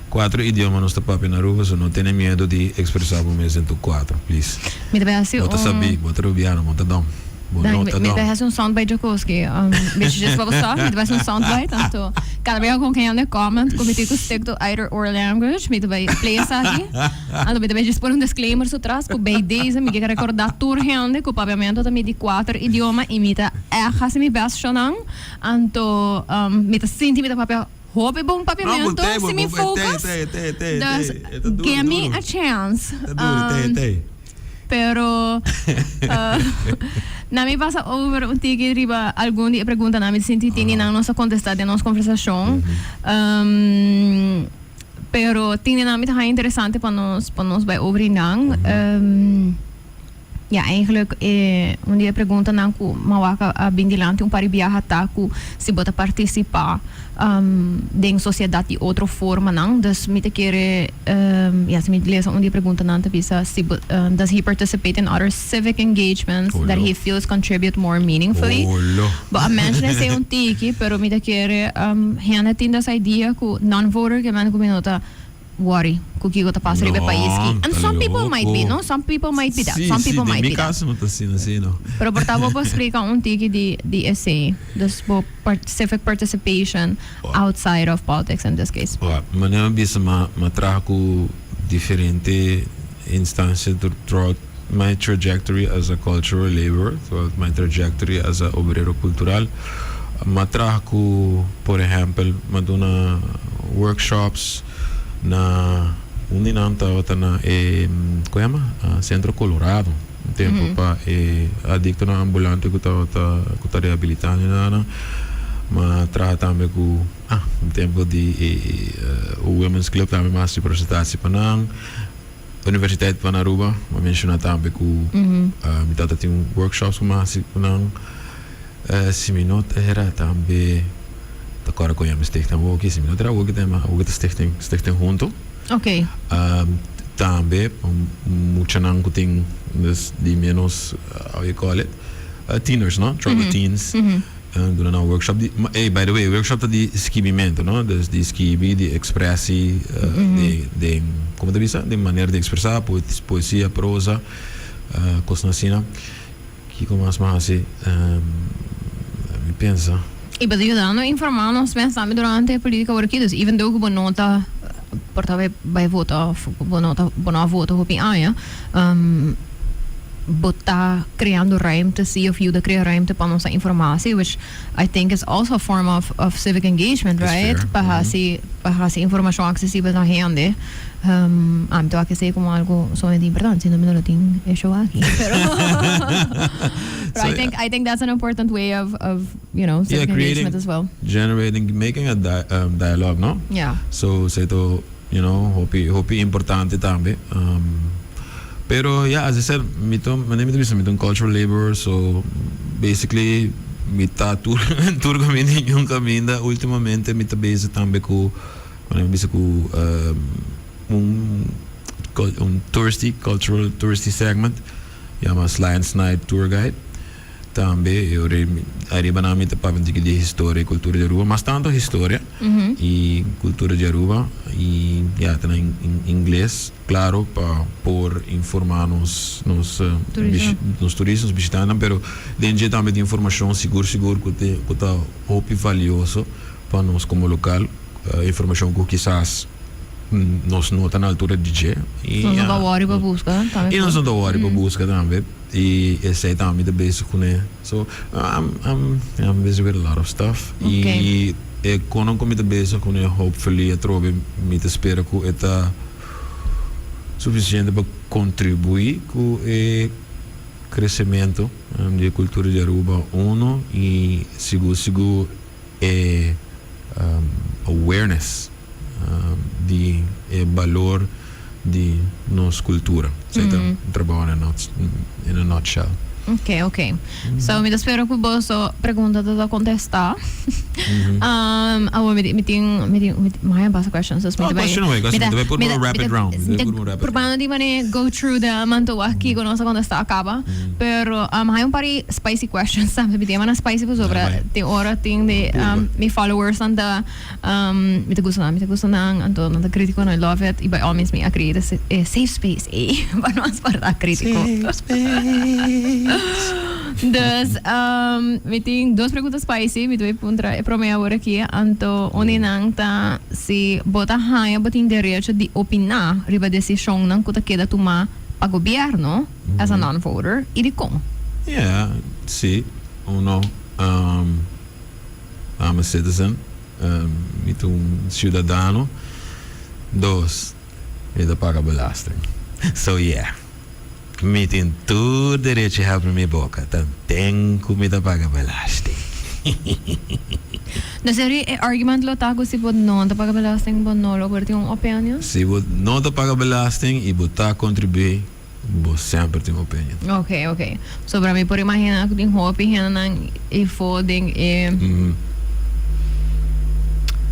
kuatro idioma nos ta papia na Aruba, so no tene miedo di ekspresá bo mes den tur kuatro, please. Mi ta bai hasi Bo ta un sabí, bo ta rubiano, bo ta dòm. Bo no ta Mi ta dòm. hasi un soundbite Jacoski. Beetje just pa bo sa, mi ta bai hasi un soundbite. Anto, kada bes ku hende comment ku mi tin ku stick to either or language, mi ta bai play esaki. Anto mi ta bai just pone un disclaimer su tras ku bij deze mi ke rekordá tur hende ku papiamentu ta mi di kuater idioma i mi ta ègt hasi mi best shonan. Anto, mi ta sinti mi ta papia hopi bon papiamentu si mi focus. Dus, give me a chance. Pero na mi pasa over un tiki riba algun di e preguntanan mi ta sinti tin di nan nos a contesta den nos conversacion. Pero tin di nan mi ta haña interesante pa nos bai over di nan. Ja, eigenlijk e un di e preguntanan ku mi a wak a bin dilanti un par di biaha ta ku si bo ta partisipá den sosiedat di otro formanan. Dus mi ta kere, ja, si mi lesa un di e preguntanan ta bisa si bo, does he participate in other civic engagements that he feels contribute more meaningfully? Bo a menshona esei un tiki, pero mi ta kere hende tin des idea ku non-voter ke men ku mi no ta worry ku kiko ta pasa riba e pais ki. And some people might be, no? Some people might be that. Some people might den mi be that. Kaso no ta asina, si no. Pero por ta bo por splika un tiki di esei. Dus bo civic participation outside of politics in this case. Wak, manera mi bisa m'a traha ku diferente instancia throughout my trajectory as a cultural laborer, throughout my trajectory as a obrero cultural. M'a traha ku, por ehempel, m'a duna workshops na un di nan tabata na e, kon yama? Centro Colorado un tempo pa e adictonan ambulante ku tabata ku ta rehabilitando nan. M'a traha tambe ku, un tempo di e Women's Club tambe m'a hasi presentatie pa nan. Universiteit van Aruba, m'a menciona tambe ku mi tata tin workshops ku m'a hasi ku nan. Si mi no ta hera tambe ta kòrda kon yama stichting awoki, si mi no ta hera awoki ta yama awoki ta stichting, stichting hunto. Tambe muchanan ku tin dus di menos, how you call it, tieners no, troubled teens. Duna nan workshop di, ey by the way workshop ta di skibimento no, dus di skibi, di expressie, den como ta bisa, den manera di expresa, poesia, prosa, cosnan asina. Kico mas mi a haci? Mi pensa. I bo ta yudando informá nos mes tambe durante e politica awor aki. Dus even though ku bo no ta por ta bai vota of bo no ta bo no a vota hopi aña, bo ta creando ruimte si of yuda crea ruimte pa nos ta informá si, which I think is also a form of civic engagement, right? Pa hasi pa hasi informashon aksesibel na hende. Ami ta wak esei komo algu sumamente importante, si no mi no lo tin e show aki. Pero pero I think I think that's an important way of civic engagement as well. Generating, making a dialogue, no? Yeah. So, esei ta, hopi, hopi importante tambe. Pero, yeah, as I said, mi ta, manera mi ta bisa, mi ta un cultural laborer, so basically mi ta tur, tur kaminda i niun kaminda. Ultimamente mi ta bezig tambe ku, manera mi bisa ku un touristy, cultural touristy segment, yama Sly and Snide Tour Guide. Tambe e ora ariba nan mi ta papia un tiki di historia y cultura di Aruba, mas tanto historia y cultura di Aruba y ya ta na ingles claro pa por informa nos nos nos turista, nos bishitantenan, pero den dje tambe tin informacion sigur sigur cu cu ta hopi valioso pa nos como local, informacion cu kisas nos no ta na altura di dje y nos no ta worry pa busca tambe y nos no ta worry pa busca tambe. I esei tambe mi ta bezig kuné. So, I'm busy with a lot of stuff. I e konan ku mi ta bezig kuné hopefully atrobe mi ta spera ku e ta sufisiente pa kontribuí ku e kresementu di e kultura di Aruba uno i sigur sigur e awareness di e balor di nos cultura. Esey ta un trabao in a nutshell. Ok, ok. So mi ta spera cu boso pregunta ta ta contesta. Awor mi tin, mi tin, mi tin, mi a pasa questions, dus mi ta bay. Question away, question, mi ta bay pur un rapid round. Mi ta probando di mane go through them anto wak kico nos a contesta caba. Pero hay un par di spicy questions tambe. Mi tin e mana spicy pasobra tin ora tin di mi followers nan ta. Mi ta gusta nan, mi ta gusta nan, anto nan ta critico, I love it, y by all means mi a create e safe space ey pa nos por ta critico. Safe space. Dus, mi tin dos pregunta spicy, mi ta bay puntra e prome awor aki, anto un di nan ta si bo ta haña bo tin derecho di opina riba decisionnan cu ta keda tuma pa gobierno as a non-voter y dicon? Yeah, si, uno. I'm a citizen, mi ta un ciudadano. Dos, mi ta paga belasting. So yeah, mi tin tur derecho habri mi boca tanten cu mi ta paga belasting. No serio e argument lo ta cu si bo no ta paga belasting bo no lo por tin un opinion? Si bo no ta paga belasting y bo ta contribui, Bo semper tin opinion. Ok, ok. Sobra mi por imagina cu tin hopi hendenan eyfo den e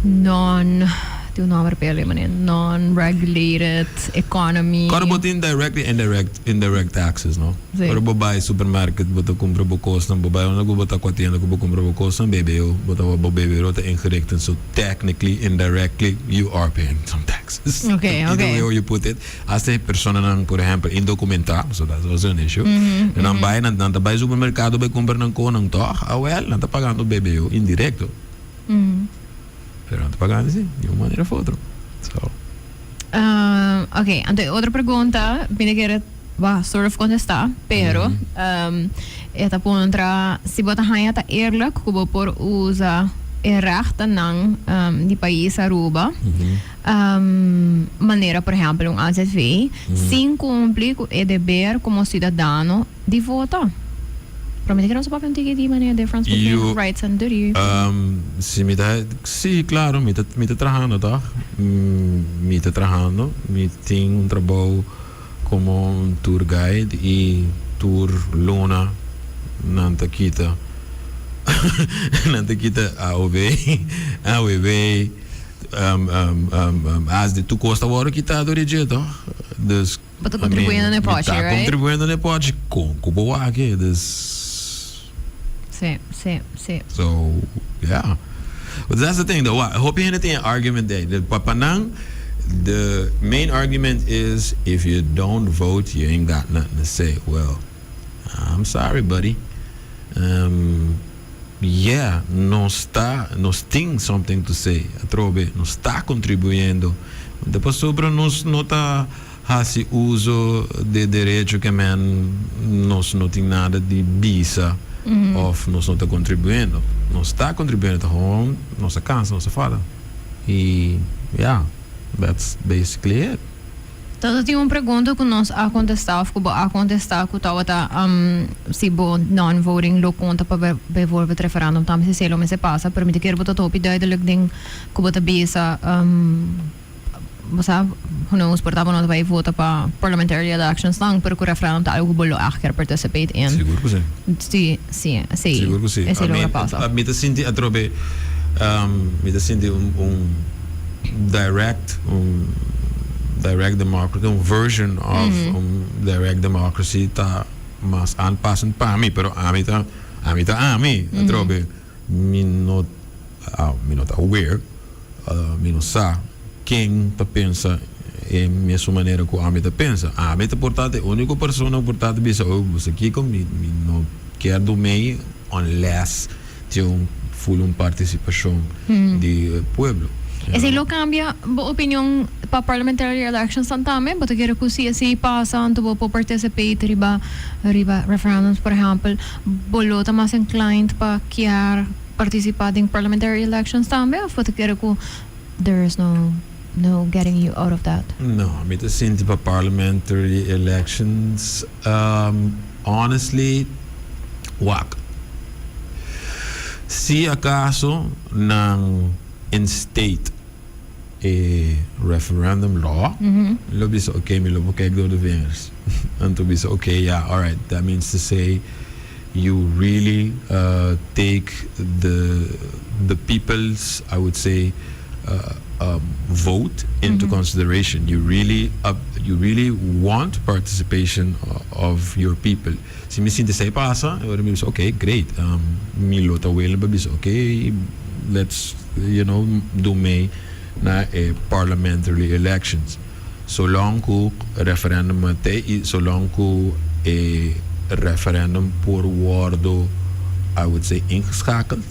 non, tin un nomber p'e manera, non-regulated economy. Ora bo tin direct y indirect, indirect taxes, no? Si. Ora bo bay supermarket bo ta cumpra bo cosnan, bo bay unda cu bo ta cua tienda cu bo cumpra bo cosnan, BBO, bo ta bo BBO ta ingericht, so technically, indirectly, you are paying some taxes. Ok, ok. Either way how you put it. Hasta e personanan, por ehempel, indocumentá, so that's also an issue, nan bai, nan ta bai supermercado bai cumpra nan conan tog, awel, nan ta pagando BBO indirecto. Pero nan ta pagando si, di un manera of otro. So. Ok, anto e otro pregunta, mi ta kere, bah, sort of contestá, pero e ta puntra si bo ta haña ta eerlijk cu bo por usa e rechtennan di pais Aruba. Manera por ehempel un AZV, sin cumpli cu e deber como ciudadano di vota. Pero mi ta kere nos papia un tiki di manera difference between rights and duty. Si mi ta, si claro, mi ta mi ta trahando toch, mi ta trahando, mi tin un trabou como un tour guide y tur luna nan ta kita nan ta kita AOV, AWB. As di tur kos ta wòrdu kitá dor di dje tòg. Dus, Bo ta kontribuyendo na e pòchi, mi ta right? kontribuyendo na e pòchi kon ku bo wak e. Dus. Sí, sí, sí. So, yeah. But that's the thing though, wak, hopi hende tin e argument ei. De, pa nan, the main argument is if you don't vote you ain't got nothing to say. Well, I'm sorry buddy. Yeah, nos ta, nos tin something to say, atrobe, nos ta contribuyendo. Despues sobre nos no ta haci uso di derecho cu men nos no tin nada di bisa of nos no ta contribuyendo. Nos ta contribuyendo, ta gewoon nos a cansa, nos a fada. Y yeah, that's basically it. Anto, tin un pregunta cu nos a contesta of cu bo a contesta cu tabata si bo non-voting lo conta pa bijvoorbeeld referendum tambe si lo mester pasa, pero mi ta kier bo ta hopi duidelijk den cu bo ta bisa, bo sa, who knows, por ta bo no ta bay vota pa parliamentary elections lang, pero cu referendum ta algo cu bo lo echt kier participate in. Sigur cu si. Si. Sigur cu si. Esey lo pasa. Mi ta sinti atrobe, mi ta sinti un direct democracy, un version of un direct democracy ta mas aanpassend pa mi, pero ami ta ami, atrobe, mi no ta aware, mi no sa ken ta pensa e mesmo manera cu ami ta pensa. Ami ta por ta e unico persona por ta bisa, "Oh, bo kico, mi no kier do mee unless tin un full un participacion di pueblo." Esey lo cambia bo opinion pa parliamentary elections tambe? Bo ta kere cu si esey pasa, anto bo por participate riba referendums, por ehempel, bo lo ta mas inclined pa kier participa den parliamentary elections tambe? Of bo ta kere cu there is no getting you out of that? No, mi ta sinti pa parliamentary elections, honestly, wak. Si acaso nan instate a referendum law, lo bisa, okay, mi lo bekijk door de vingers. Anto bisa, okay, yeah, all right, that means to say you really take the people's, I would say, vote into consideration. You really want participation of your people. Si mi sinti esey pasa, awor mi bisa, okay, great. Mi lo ta willing pa bisa, okay, let's do mee na e parliamentary elections. Zolang cu referendum t'ey y zolang cu e referendum por wordo, I would say, ingeschakeld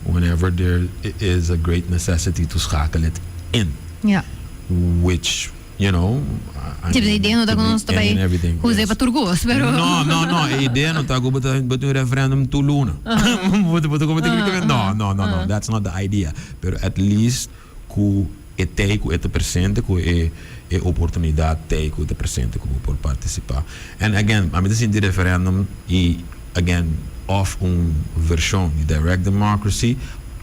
whenever there is a great necessity to schakel it in. Which I Tipo, e idea no ta cu nos tambe usa pa tur cos, pero No, e idea no ta cu bo ta un referendum tur luna. No, that's not the idea. Pero at least cu e t'ey cu e ta presente, cu e oportunidad t'ey cu ta presente cu por participa. And again, ami ta sinti referendum y again of un version di direct democracy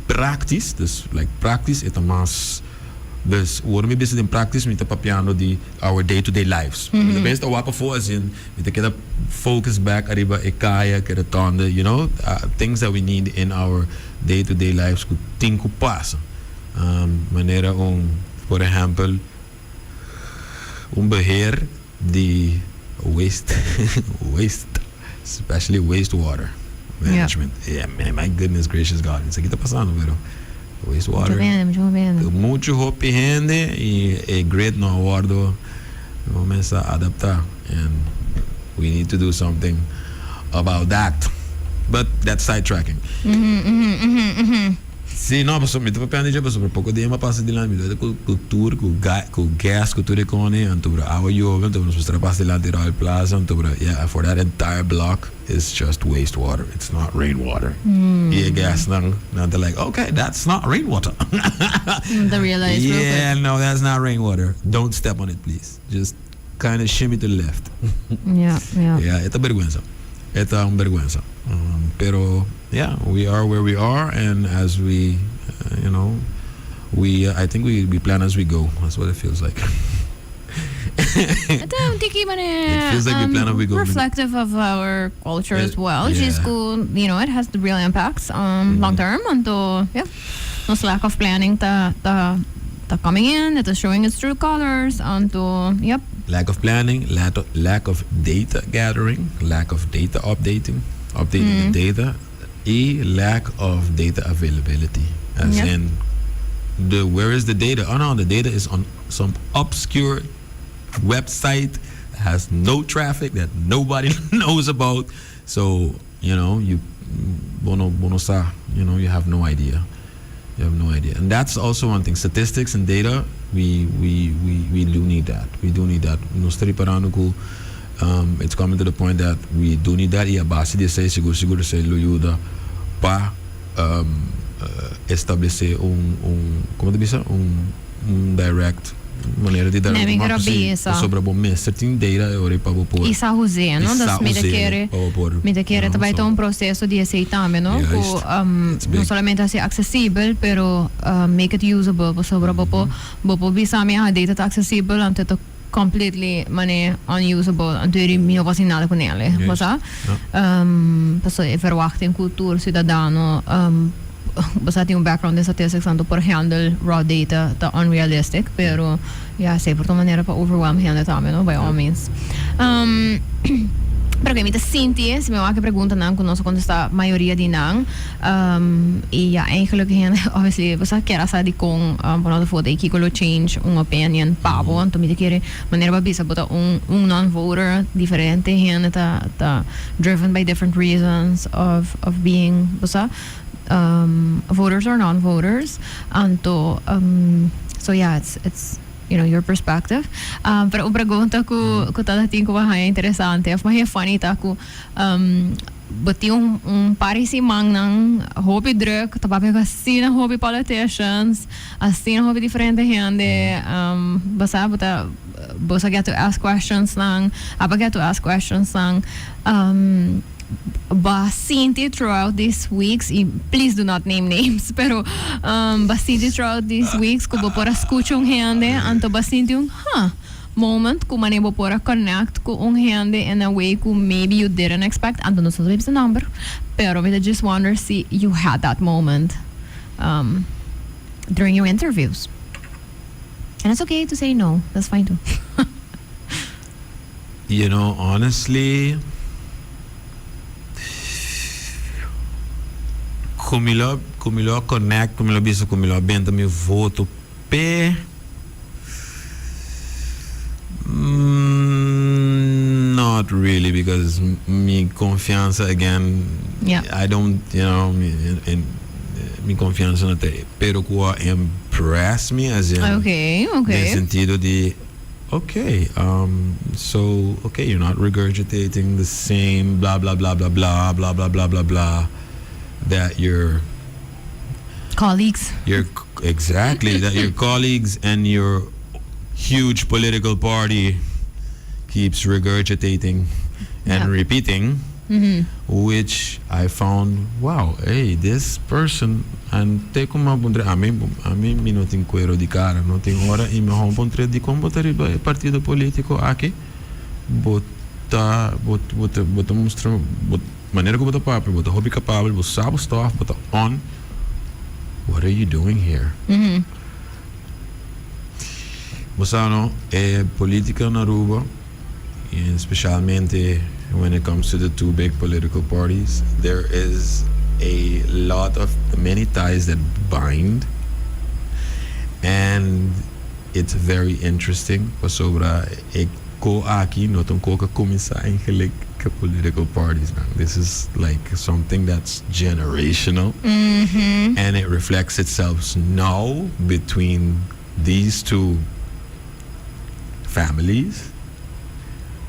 practice, dus like practice e mas. Dus ora mi bisa den practice, mi ta papiando di our day-to-day lives. Mi ta best wapa fo as in, mi ta keda focus back ariba e caya, keda tonde, things that we need in our day-to-day lives cu tin cu pasa. Manera un, por ehempel, un beheer di waste, especially wastewater management. Yeah, man, my goodness gracious God, esaki ta pasando, pero wastewater. Mucho hende, mucho hende. Mucho hopi hende y e grid no a wordo cuminsa adapta and we need to do something about that. But that's sidetracking. Si, no, paso, mi ta papiando dje, paso, poco dia m'a pasa dilanti, mi ta cu tur, cu gas, cu tur e cone, anto awa yobe, anto nos mester pasa dilanti Royal Plaza, anto yeah, for that entire block is just wastewater. It's not rainwater. Y e gas nan they're like, "Okay, that's not rainwater." They realize real Yeah, no, that's not rainwater. Don't step on it, please. Just kind of shimmy to the left. Yeah, e ta berguensa. E ta un berguensa. Pero, yeah, we are where we are, and as we, you know, we, I think we plan as we go. That's what it feels like. Anto, tiki mane, It feels like we plan as we go. Reflective of our culture as well. She's cool, it has the real impacts long term. Anto, yeah, nos lack of planning ta coming in, it is showing its true colors. Anto, yep. Lack of planning, lack of data gathering, lack of data updating, updating the data, e lack of data availability. As in, the where is the data? Oh no, the data is on some obscure website that has no traffic that nobody knows about. So you know you Bo no, bo no sa, you have no idea. You have no idea. And that's also one thing. Statistics and data, we do need that. We do need that. Nos ta riparando ku it's coming to the point that we do need that i a base di esei sigur sigur esei lo yuda pa establece un, como ta bisa, un direct manera di Nee, mi maar quiero bisa. Pasobra bo mester tin data e ora pa bo por I sa us'é, no? I Dus sa mi ta us'é kere, pa bo por, mi ta kere ta bai ta so un proceso di esei tambe, no? Ku Juist. It's no big. solamente hasi accesibel, pero make it usable, pasobra bo por bisa mi, ah, data ta accesibel, anto ta completely mane unusable, anto eri mi no por hasi nada ku nele, Juist. bo sa? Paso e verwachting ku tur ciudadano bo sa tin un background in statistics anto por handle raw data ta unrealistic, pero ja, esei por ta un manera pa overwhelm hende tambe, no? By all means. Pero ke mi ta sinti, si mi wak e preguntanan ku nos a kontestá mayoria di nan, i ja, eigenlijk hende obviously bo sa kier a sa dikon bo no ta vota i kiko lo change un opinion pa bo, anto mi ta kere manera bo a bisa bo ta un non-voter, diferente hende ta driven by different reasons of being, bo sa, voters or non-voters, anto so yeah, it's your perspective. Pero un pregunta ku tabatin ku a haña interesante of mas funny ta ku bo tin un par di simannan hopi druk, ta papia ku asina hopi politicians, asina hopi diferente hende, bo sa, bo sa get to ask questions nan, abo get to ask questions nan. Bo a sinti throughout these weeks, i please do not name names, pero bo a sinti throughout these weeks ku bo por a skucha un hende, anto bo a sinti un "huh" moment ku manera bo por a connect ku un hende in a way ku maybe you didn't expect, anto no sa e number, pero mi ta just wonder si you had that moment during your interviews. And it's okay to say no, that's fine too. Honestly, ku mi lo connect, ku mi lo bisa, ku mi lo benta mi voto p'e. Not really, because mi konfiansa again, I don't, mi konfiansa no ta. Pero ku a impress me as in, den sentido di, okay, so okay, you're not regurgitating the same blah blah blah blah blah blah blah blah blah blah that your colleagues. Your exactly that your colleagues and your huge political party keeps regurgitating and repeating, which I found, wow, hey, this person, and te como puntre ami mi no tin kuero di kara, no tin ora i mi hon puntre di kon bo ta riba e partido polítiko aki, bo ta bo ta mustra bo manera ku bo ta papia, bo ta hopi kapabel, bo sa bo stuff, bo ta on. What are you doing here? Bo sa, no, e polítika na Aruba, and especialmente when it comes to the two big political parties, there is a lot of many ties that bind, and it's very interesting pasobra e kos aki no ta un kos ku a kuminsá eigenlijk ku political parties now. This is like something that's generational, and it reflects itself now between these two families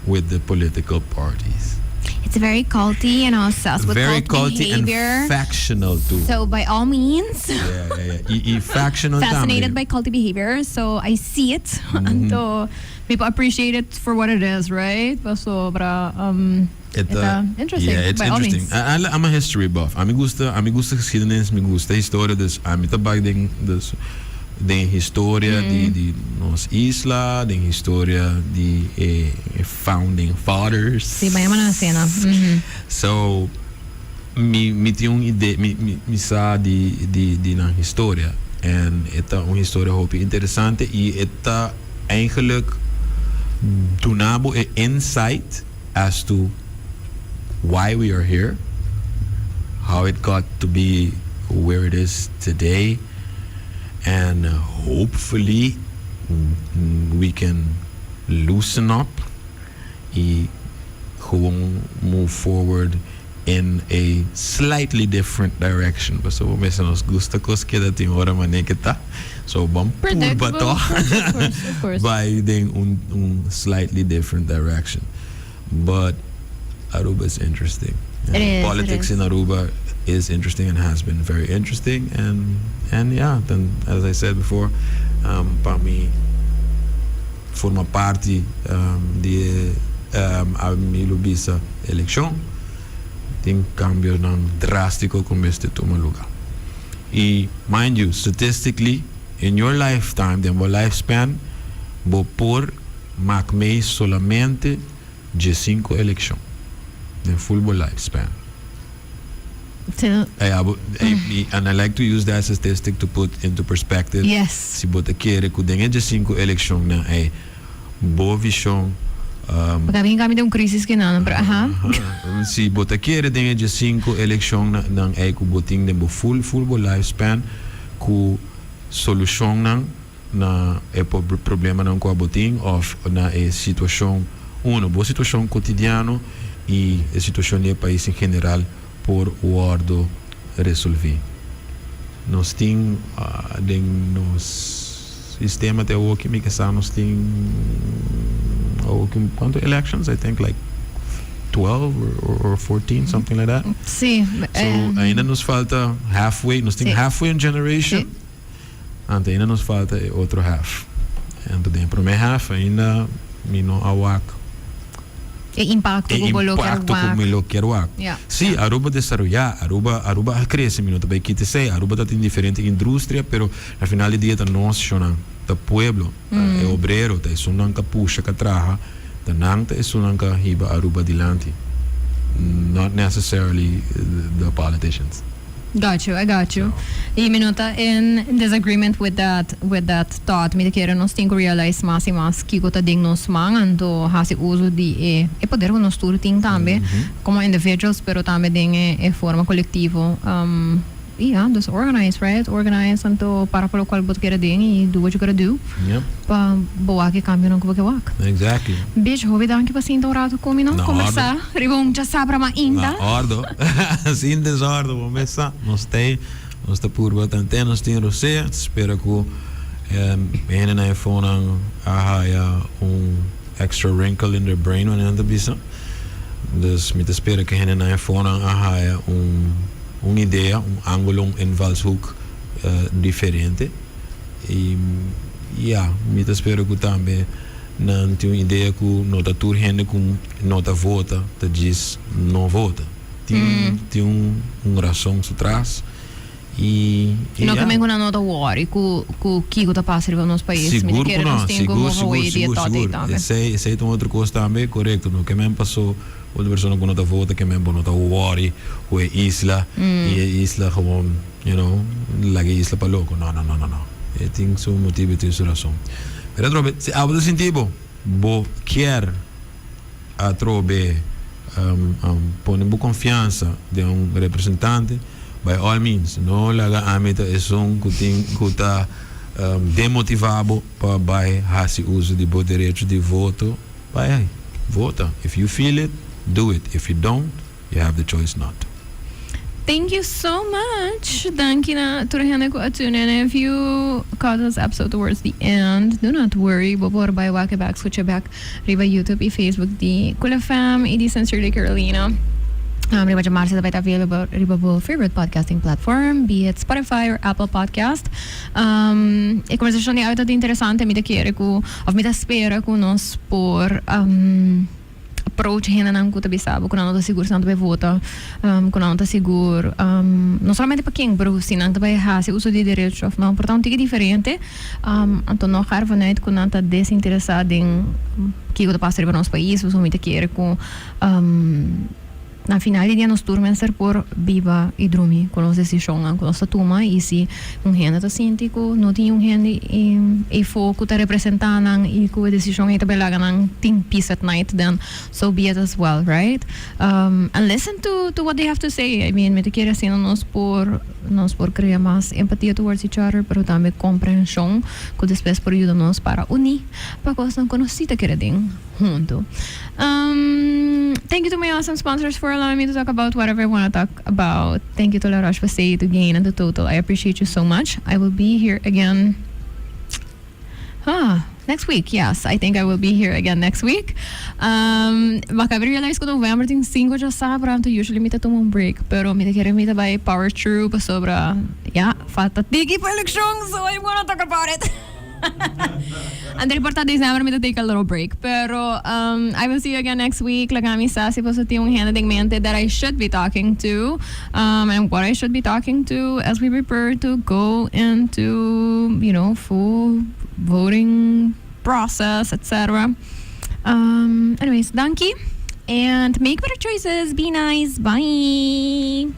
with the political parties. It's very culty and obsessed with Very cult culty and behavior. Factional too. So by all means, Yeah. I factional fascinated tambe. By culty behavior, so I see it. Anto people appreciate it for what it is, right? Pasobra it's interesting. Yeah, it's by all interesting. means. I'm a history buff. Ami gusta geschiedenis, mi gusta historia, dus ami ta bai den dus den historia di nos isla, den historia di founding fathers. Si, bai na esena. So mi tin un idea, mi sa di nan historia. En e ta un historia hopi interesante i e ta eigenlijk duna bo e insight as to why we are here, how it got to be where it is today, and hopefully we can loosen up i gewoon move forward. in a slightly different direction. Pasobra bo mester nos gusta kos keda tin ora manera ke ta. So ban purba Predictable, toch of course, of course, of course. Bai den un slightly different direction. But Aruba is interesting. It is, it Politics is. in Aruba is interesting and has been very interesting. And yeah, then as I said before, pa mi forma parti di ami lo bisa eleccion, tin cambionan drastico cu mester tuma lugar. Y mind you, statistically, in your lifetime, den bo lifespan, bo por maak mee solamente 15 eleccion den full bo lifespan. And I like to use that statistic to put into perspective. Si bo ta kere cu den e 15 eleccion nan ey, bo vision Porque a cambio de un crisis que no, pero aha. Si bo ta kere den e 15 eleccion nan ey cu bo tin den bo full bo lifespan cu solucion nan na e problemanan cu abo tin of na e situacion uno, bo situacion cotidiano y e situacion di e pais en general por wordo resolvi. Nos tin den nos sistema te awoki mi ke sa nos tin awoki cuanto elections? I think like 12 or 14, something like that. So ainda nos falta halfway, nos tin halfway un generation. Anto ainda nos falta e otro half. Anto den e prome half ainda mi no a wak. E impacto E cu bo lo kier impacto cu wak. mi lo kier wak. Si, Aruba desaroya, Aruba a crece, mi no ta bay kita esey. Aruba ta tin diferente industria, pero na final di dia ta nos shownan, ta pueblo, ta e obrero, ta esunnan ka pusha, ka traha, ta nan ta esunnan ka hiba Aruba dilanti. Not necessarily the politicians. Got you, I got you. Y mi no ta in disagreement with that thought. Mi ta kere nos tin cu realize mas y mas kico ta den nos man, anto haci uso di e poder cu nos tur tin tambe como individuals, pero tambe den e forma colectivo. Y ja, dus organize, right? Organize, anto para pa locual bo ta kere den y do what you gotta do pa bo wak e cambionan cu bo ke wak. Bish, hopi danki pa sinta un rato cu mi, no? Na Conversa ordo. Riba un djasabra mainta. Na ordo. Sin desordo, bo mes sa. Nos t'ei, nos ta purba tant'e nos tin rosea. Spera cu hendenan e fonan a haya un extra wrinkle in their brain, wanneer nan ta bisa. Dus mi ta spera cu hendenan e fonan a haya un idea, un angulo, un invalshoek diferente. Y ya, mi ta spera cu tambe nan tin un idea cu no ta tur hende cu no ta vota ta djis no vota. Tin un razon su tras. Y No ya. ke men ku nan no ta worry ku kiko ta pasa riba nos pais. Mi ta Sigur kere ku no, nos tin ku sigur, move sigur, away di e sigur, thought ei sigur. tambe. Esei ta un otro kos tambe, korekto. No ke men pasó otro persona ku no ta vota, ke men bo no ta worry ku e isla i e isla gewoon, laga e isla pa loko. No, no, no, no, no. E tin su motibu, e tin su rason. Pero atrobe, si abo ta sinti bo, bo kier atrobe pone bo confiansa den un representante, by all means, no laga ami ta esun cu tin cu ta demotiva bo pa bay haci uso di bo derecho di voto. Bay vota. If you feel it, do it. If you don't, you have the choice not to. Thank you so much. Danki na tur hende cu a tune in. If you caught this episode towards the end, do not worry. Bo por bay wak e back, scucha back riba YouTube y Facebook di Cool FM y di Sincerely Carolina. Riba djamarsa ta bay ta available riba bo favorite podcasting platform, be it Spotify or Apple Podcast. E conversacion di awe ta interesante. Mi ta kere cu, of mi ta spera cu nos por approach hendenan cu ta bisa bo cu nan no ta sigur si nan ta bay vota, cu nan no ta sigur, no solamente pa ken, pero si nan ta bay haci uso di derecho of no. Por ta un tiki diferente. Anto no ga ervan uit cu nan ta desinteresa den kico ta pasa riba nos pais, pasobra mi ta kere cu na final di dia nos tur mester por biba y drumi cu nos decisionnan cu nos ta tuma, y si un hende ta sinti cu no tin un hende eyfo cu ta representa nan y cu e decision ey ta bay laga nan tin peace at night, then so be it as well, right? And listen to what they have to say. I mean, mi ta kere asina nos por crea mas empatia towards each other, pero tambe comprension cu despues por yuda nos para uni pa cosnan cu nos si ta kere den hunto. Thank you to my awesome sponsors for allowing me to talk about whatever I want to talk about. Thank you to La Roche-Posay, to Gain, and to Total. I appreciate you so much. I will be here again. Ah, next week. Yes, I think I will be here again next week. Mi a caba di realize cu november tin 5 diasabra, anto usually mi ta tuma un break, pero mi ta kere mi ta bay power through pasobra, ja, falta tiki pa eleccion, so I wanna talk about it. Anto por ta december mi ta take a little break, pero I will see you again next week. Laga mi sa si boso tin un hende den mente that I should be talking to and what I should be talking to as we prepare to go into full voting process, etc. Anyways, danki and make better choices. Be nice. Bye.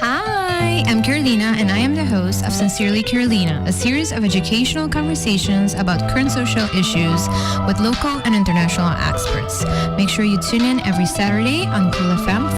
Hi, I'm Carolina, and I am the host of Sincerely Carolina, a series of educational conversations about current social issues with local and international experts. Make sure you tune in every Saturday on Cool FM.